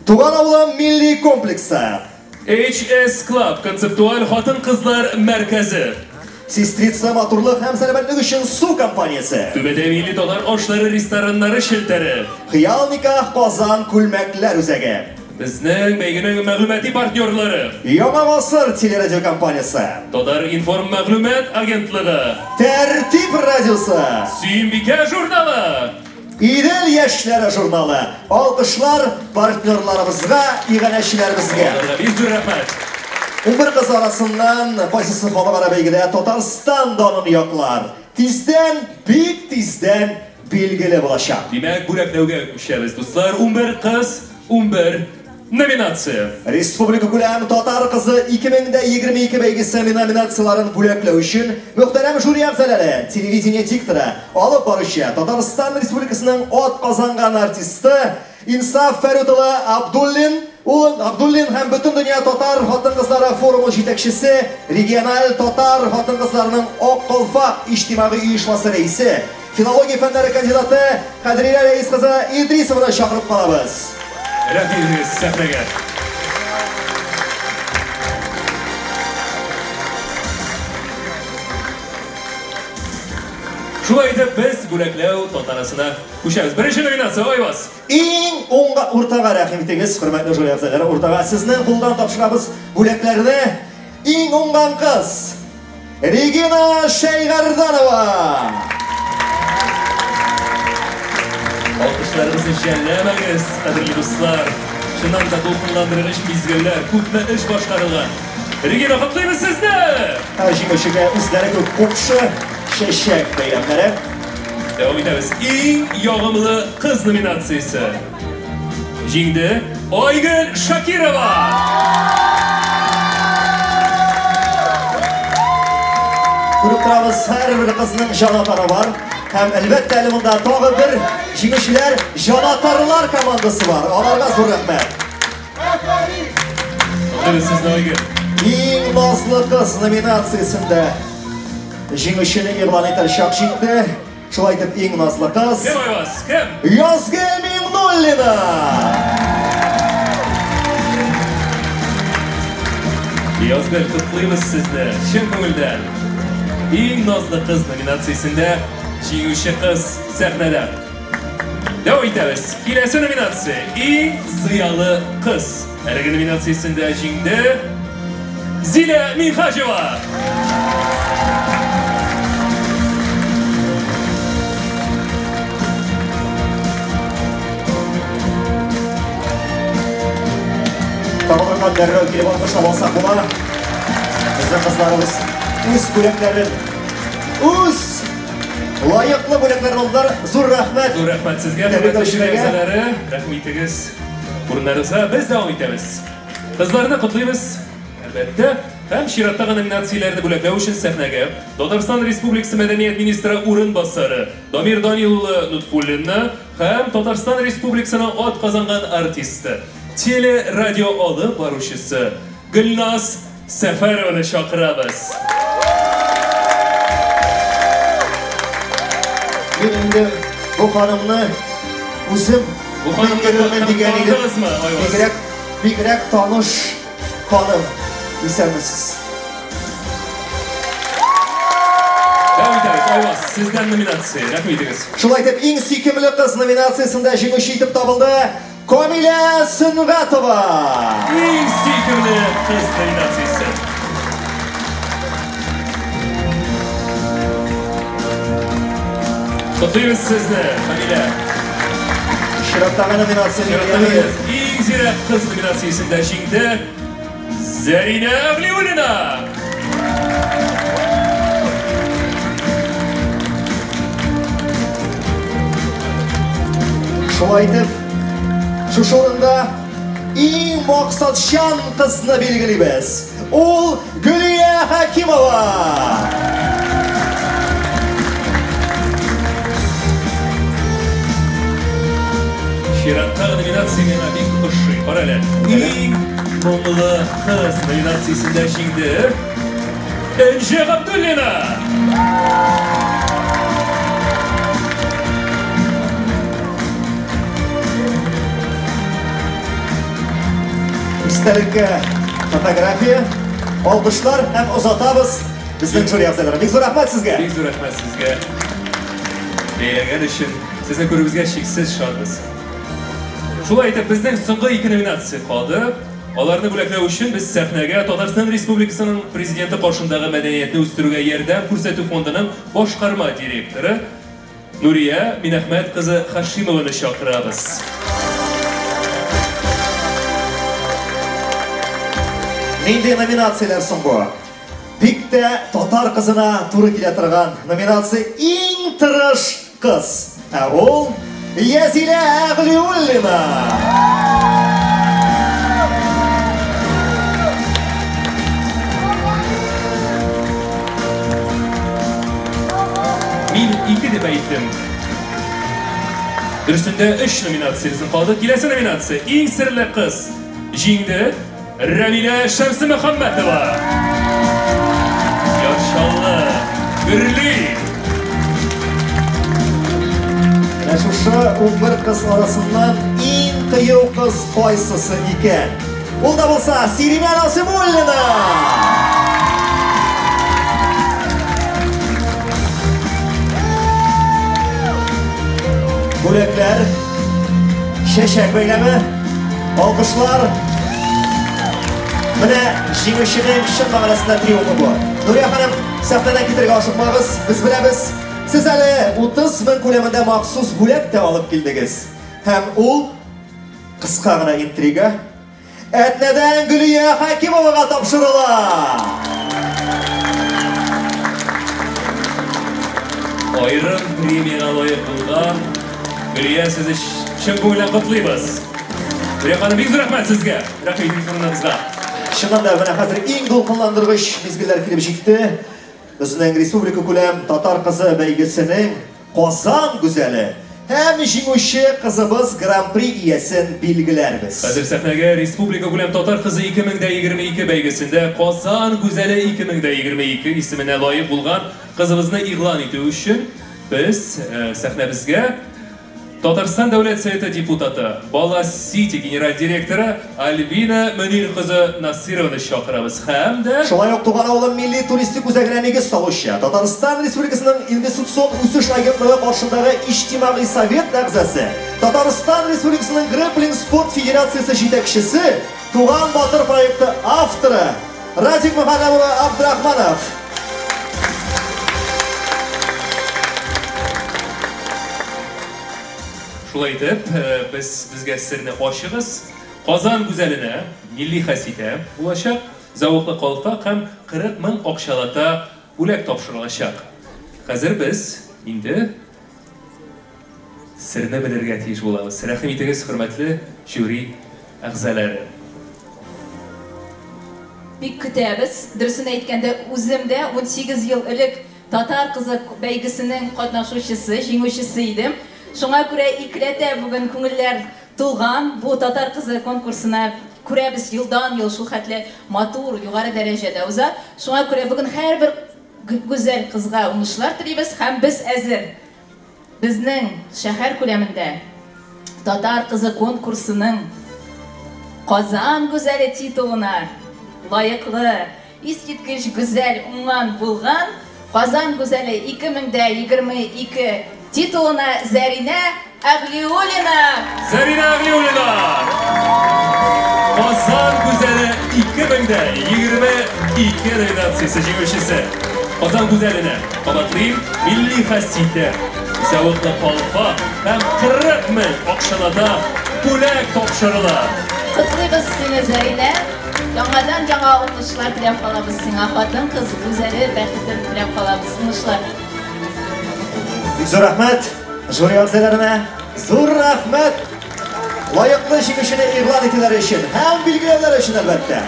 Туган авылым милли комплексы. HS Club концептуаль хатын-кызлар мәркәзе. Сестрица матурлык һәм сәламәтлек өчен су компаниясе. Түбәтәй милли татар ашлары рестораннары челтәре. Хыял никах Казан күлмәкләр үзәге. Безнең бәйгенең мәгълүмати партнерлары. Яңа гасыр телерадиокомпаниясе. Татар информ мәгълүмат агентлыгы. Тәртип радиосы. Сөембикә журналы. Идел яшьләре журналы. Алкышлар партнерларыбызга, иганәчеләребезгә. Аларга бик зур рәхмәт. 11 кыз арасыннан кайсысы халыкара бәйгедә Татарстан данын яклар? Тиздән, бик тиздән билгеле булачак. Димәк, бүләкләүгә күчәбез, дуслар. 11 кыз, 11 номинация. Республика күләм Татар кызы 2022 бәйгесе номинацияләрен бүләкләү өчен мөхтәрәм жюри әгъзалары, телевидение дикторы, алып баручы, Татарстан Республикасының атказанган артисты Инсаф Фәрит улы Абдуллин, улы Абдуллин һәм Бөтендөнья татар хатын-кызлары форумы җитәкчесе, региональ татар хатын-кызларының Ак калфак иҗтимагый оешмасы рәисе, филология фәннәре кандидаты Кадрия Рәис кызы Идрисованы чакырып калабыз. Рәхим итегез сәхнәгә. Шулай итеп, без бүләкләү тантанасына күчәбез. Беренче номинация, Айваз. Иң уңга, уртага рәхим итегез, хөрмәтле жюри әгъзалары, уртага сезнең кулдан тапшырабыз бүләкләрне. Иң уңган кыз Регина Шәйгәрданова. Алкышларыгызны жәлләмәгез, кадерле дуслар. Чыннан да дулкынландыргыч мизгелләр, күпме эш башкарылган. Регина, котлыйбыз сезне! Һәр җиңүчегә үзләре күп купшы чәчәк бәйләмнәре. Дәвам итәбез. Иң ягымлы кыз номинациясе. Җиңде Айгөл Шакирова! Күреп торабыз, һәрбер кызның җанатары бар. Һәм әлбәттә әле монда тагы бер җиңүчеләр җанатарлар командасы бар. Аларга зур рәхмәт. Котлыйбыз сезне, Айгөл. Иң назлы кыз номинациясендә җиңүчене игълан итәр чак җитте. Шулай итеп, иң назлы кыз Кем, Айваз? Кем? Язгөл Миңнуллина! Язгөл, котлыйбыз сезне чын күңелдән. Иң назлы кыз номинациясендә җиңүче кыз сәхнәдә. Дәвам итәбез. Киләсе номинация Иң зыялы кыз. Әлеге номинациясендә җиңде Зилә Минһаҗева. Тагы бер кат дәррәү килеп алкышлап алсак була. Безнең кызларыбыз үз бүләкләрен, үз лаеклы бүләкләрен алдылар. Зур рәхмәт. Зур рәхмәт сезгә, хөрмәтле жюри әгъзалары. Рәхим итегез урыннарыгызга. Без дәвам итәбез. Кызларны котлыйбыз, әлбәттә. Һәм чираттагы номинацияләрне бүләкләү өчен сәхнәгә Татарстан Республикасы мәдәният министры урынбасары Дамир Данил улы Нотфуллинны һәм Татарстан Республикасының атказанган артисты, теле-радио алып баручысы Гөлназ Сәфәрованы чакырабыз. Мин инде бу ханымны үзем Бу ханымны менгерермен дигән идем. таныдыгызмы, Айваз? Бигрәк, бигрәк таныш ханым. Исәнмесез. Дәвам итәбез. Айваз, сездән номинация. Рәхим итегез. Шулай итеп, иң сөйкемле кыз номинациясендә җиңүче итеп табылды Камилә Сөнгатова. Иң сөйкемле кыз номинациясе. Котлыйбыз сезне, Камилә. Чираттагы номинация Чираттагы иң зирәк кыз номинациясендә җиңде Зәринә Әгълиуллина. Шулай итеп, шушы урында иң максатчан кызны билгелибез. Ул Гөлия Хәкимова. Чираттагы номинация миңа бик ошый. Кара әле. Иң моңлы кыз номинациясендә җиңде Энҗе Габдуллина. Истәлеккә фотография, алкышлар һәм озатабыз безнең жюри әгъзалары. Бик зур рәхмәт сезгә. Бик зур рәхмәт сезгә. Бәйләгән өчен сезне күрүебезгә чиксез шатбыз. Шулай итеп, безнең соңгы ике номинация калды. Аларны бүләкләү өчен без сәхнәгә Татарстан Республикасының Президенты каршындагы мәдәниятне үстерүгә ярдәм күрсәтү фондының башкарма директоры Нурия Минәхмәт кызы Хашимованы чакырабыз. Нинди номинацияләр соң бу? Бик тә татар кызына туры килә торган номинация иң тырыш кыз. Ә ул Язилә Әгълиуллина. Мин ике дип әйттем. Дөресендә өч номинация безнең калды. Киләсе номинация иң серле кыз. Җиңде Рәмилә Шәмсемөхәммәтова. Яр Чаллы гөрли. Менә шушы 11 кыз арасыннан иң кыю кыз кайсысы икән? Ул да булса Сиринә Насыйбуллина! Бүләкләр, чәчәк бәйләме, алкышлар. Менә җиңүченең чын мәгънәсендә триумфы бу. Нурия ханым, сәхнәдән китәргә ашыкмагыз. Без беләбез, сез әле 30 мең күләмендә махсус бүләк тә алып килдегез. Һәм ул кыска гына интрига Әтнәдән Гөлия Хәкимовага тапшырыла. Аерым премиягә лаек булган Гөлия, сезне чын күңелдән котлыйбыз. Гөлия ханым, бик зур рәхмәт сезгә. Рәхмәт урыныгызга. Чыннан да, менә хәзер иң дулкынландыргыч мизгелләр килеп җитте. Безнең республика күләм татар кызы бәйгесенең Казан гүзәле һәм җиңүче кызыбыз гран-при иясен билгеләрбез. Хәзер сәхнәгә республика күләм татар кызы 2022 бәйгесендә Казан гүзәле 2022 исеменә лаек булган кызыбызны игълан итү өчен без сәхнәбезгә Татарстан Дәүләт Советы депутаты, Бала Сити генераль директоры Альбина Мөнир кызы Насырованы чакырабыз һәм дә Шулай ук Туган авылым милли туристик үзәгенә нигез салучы, Татарстан Республикасының Инвестицион үсеш агентлыгы каршындагы Иҗтимагый совет әгъзасы, Татарстан Республикасының грэпплинг спорт федерациясе җитәкчесе, Туган батыр проекты авторы Радик Мөхәррәм улы Абдрахманов. Шулай итеп, без безгә серне ачыгыз. Казан гүзәленә милли хәситә булачак. зәвыклы калфак һәм 40 мең акчалата бүләк тапшырылачак. Хәзер без инде серне белергә тиеш булабыз. Рәхим итегез, хөрмәтле жюри әгъзалары. Бик көтәбез. Дөресен әйткәндә, үзем дә 18 ел элек Татар кызы бәйгесенең катнашучысы, җиңүчесе идем. Шуңа күрә икеләтә бүген күңелләр тулган. Бу Татар кызы конкурсына күрәбез елдан-ел шул хәтле матур, югары дәрәҗәдә уза. Шуңа күрә бүген һәрбер гүзәл кызга уңышлар телибез һәм без әзер. Безнең шәһәр күләмендә Татар кызы конкурсының Казан гүзәле титулына лаеклы, искиткеч гүзәл, уңган, булган Казан гүзәле 2022 титулына Зәринә Әгълиуллина! Зәринә Әгълиуллина! Казан гүзәле 2022 номинациясе җиңүчесе. Казан гүзәленә, кабатлыйм, милли хәситә, зәвыклы калфак һәм 40 мең акчалата бүләк тапшырыла. Котлыйбыз сине, Зәринә! Яңадан-яңа уңышлар теләп калабыз сиңа, хатын-кыз гүзәле бәхетен теләп калабыз. Уңышлар! Бик зур рәхмәт жюри әгъзаларына. Зур рәхмәт лаеклы җиңүчене игълан итүләре өчен һәм билгеләүләре өчен, әлбәттә.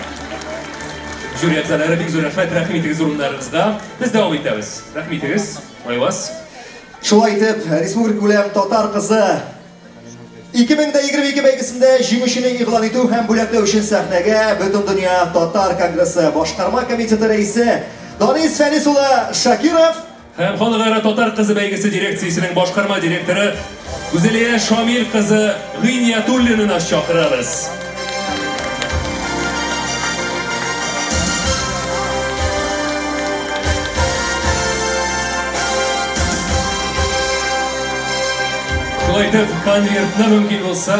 Жюри әгъзалары, бик зур рәхмәт, рәхим итегез урыннарыгызга. Без дәвам итәбез. Рәхим итегез, Айваз. Шулай итеп, республика күләм Татар кызы 2022 бәйгесендә җиңүчене игълан итү һәм бүләкләү өчен сәхнәгә Бөтендөнья татар конгрессы башкарма комитеты рәисе Данис Фәнис улы Шакиров һәм Халыкара татар кызы бәйгесе дирекциясенең башкарма директоры Гүзәлия Шамил кызы Гыйниятуллинаны чакырабыз. Шулай итеп, конвертны мөмкин булса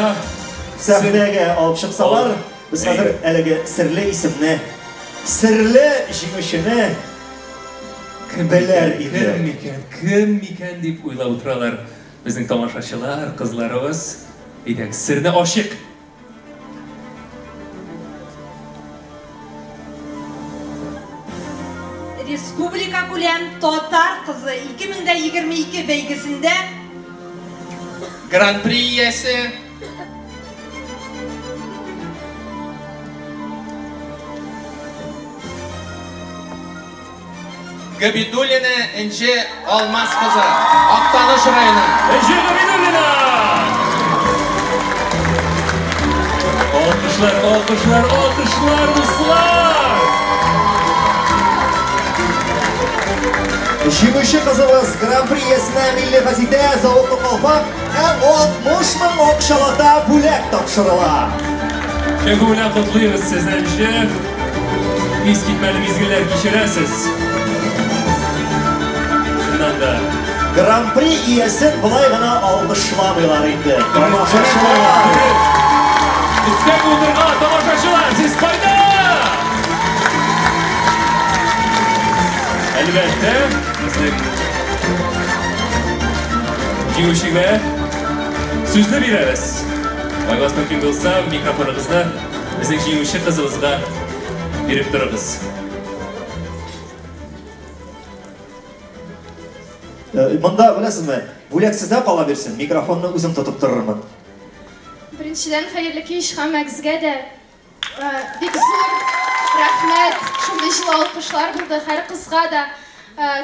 сәхнәгә алып чыксалар, без хәзер әлеге серле исемне, серле җиңүчене белер идек. Кем микән, кем микән дип уйлап утыралар безнең тамашачылар, кызларыбыз. Әйдәгез, серне ачыйк. Республика күләм Татар кызы 2022 бәйгесендә Гран-при иясе Габидуллина Энҗе Алмаз кызы, Актаныш районы. Энҗе Габидуллина! Алкышлар, алкышлар, алкышлар, дуслар! Җиңүче кызыбыз Гран-при иясенә милли хәситә, зәвыклы калфак һәм 60 мең акчалата бүләк тапшырыла. Чын күңелдән котлыйбыз сезне, Энҗе. Искитмәле мизгелләр кичерәсез. Чыннан да. Гран-при иясен болай гына алкышламыйлар инде. Тамашачылар. Өскә утырган тамашачылар, сез кайда? Әлбәттә, безнең җиңүчегә сүзне бирәбез. Айваз, мөмкин булса, микрофоныгызны безнең җиңүче кызыбызга биреп торыгыз. Монда, беләсезме, бүләк сездә кала бирсен, микрофонны үзем тотып торырмын. Беренчедән, хәерле кич һәммәгезгә дә. Бик зур рәхмәт, шундый җылы алкышлар булды һәр кызга да.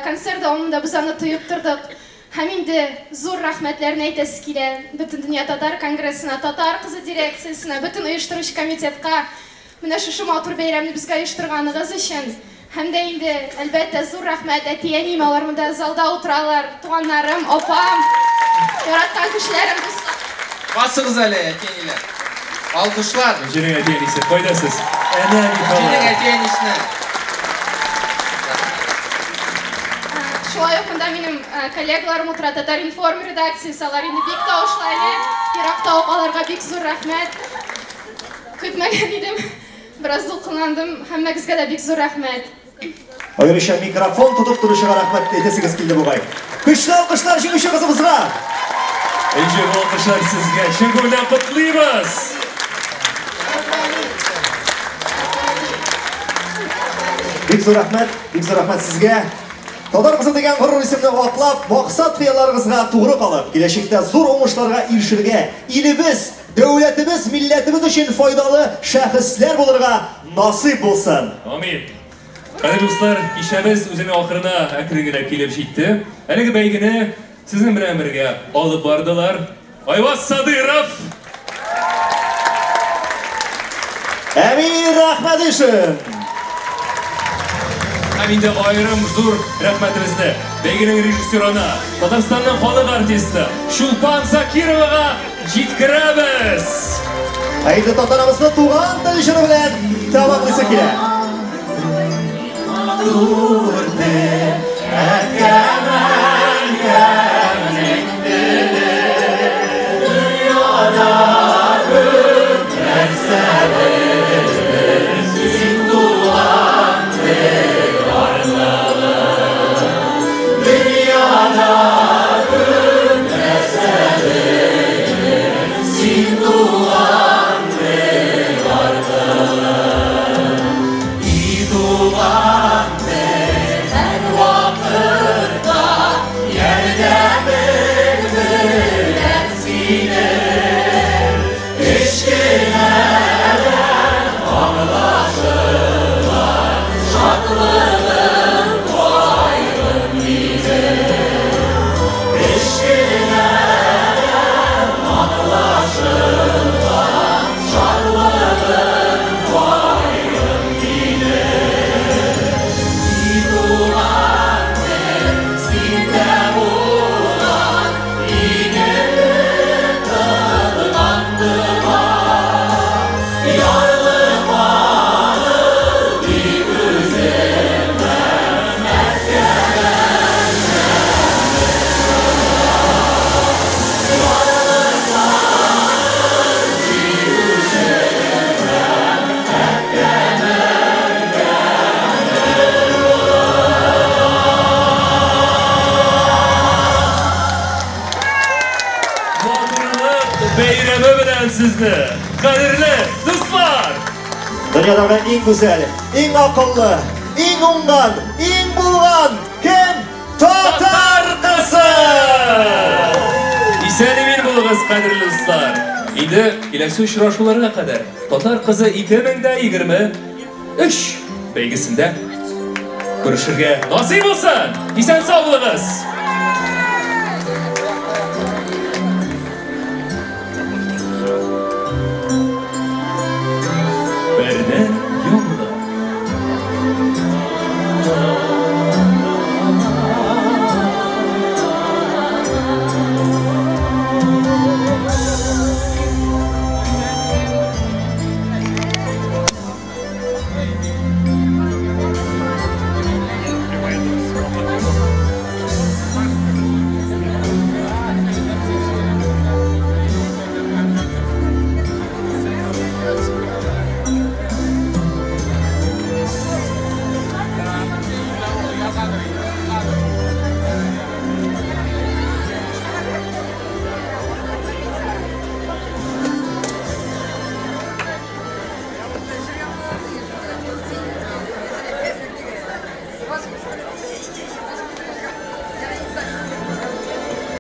Концерт дәвамында без аны тоеп тордык. Һәм инде зур рәхмәтләрне әйтәсе килә Бөтендөнья татар конгрессына, Татар кызы дирекциясенә, бөтен оештыручы комитетка. Менә шушы матур бәйрәмне безгә оештырганыгыз өчен. Һәм дә инде, әлбәттә, зур рәхмәт әти-әнием, алар монда залда утыралар, туганнарым, апам, яраткан кешеләрем, дуслар. Басыгыз әле, әти-әниләр. Алкышлар. Җирнең әти-әнисе, кайда сез? Әнә Михаил. Җирнең әти-әнисенә. Шулай ук монда минем коллегаларым утыра, Татар-информ редакциясе, алар инде бик тавышлы әле. Еракта ук аларга бик зур рәхмәт. Көтмәгән идем, бераз дулкынландым. Һәммәгезгә дә бик зур рәхмәт. Аеруча микрофон тотып торучыга рәхмәт әйтәсегез килде бугай. Көчле алкышлар җиңүче кызыбызга! Энҗе, бу алкышлар сезгә. Чын күңелдән котлыйбыз! Бик зур рәхмәт, бик зур рәхмәт сезгә. Татар кызы дигән горур исемне аклап, максат хыялларыгызга тугры калып, киләчәктә зур уңышларга ирешергә, илебез, дәүләтебез, милләтебез өчен файдалы шәхесләр булырга насыйп булсын. Амин. Кадерле дуслар, кичәбез үзенең ахырына әкрен генә килеп җитте. Әлеге бәйгене сезнең белән бергә алып бардылар. Айваз Садыров! Әмир Әхмәдишин! Һәм инде аерым зур рәхмәтебезне бәйгенең режиссерына, Татарстанның халык артисты Чулпан Закировага җиткерәбез! Ә инде татарыбызны туган тел җыры белән тәмамлыйсы килә. Матур тел, әткәм-әнкәмнең теле, дөньяда күп нәрсә белдем син туган тел аркылы. Дөньяда күп нәрсә белдем син туган тел аркылы. И туган тел, һәрвакытта ярдәмең белән синең кечкенәдән аңлашыла шатлыгым, кайгым минем. Кечкенәдән аңлашыла шатлыгым, кайгым минем. И туган тел, синдә булган игелек кылган дога. Ярлыкагыз дип үземнең әткәм-әнкәм. Ярлыкагыз дип үземнең Матурлык бәйрәме белән сезне, кадерле дуслар! Дөньядагы иң гүзәл, иң акыллы, иң уңган, иң булган кем? Татар кызы! Исән-имин булыгыз, кадерле дуслар! Инде киләсе очрашуларга кадәр Татар кызы 2023 бәйгесендә күрешергә насыйп булсын! Исән-сау булыгыз!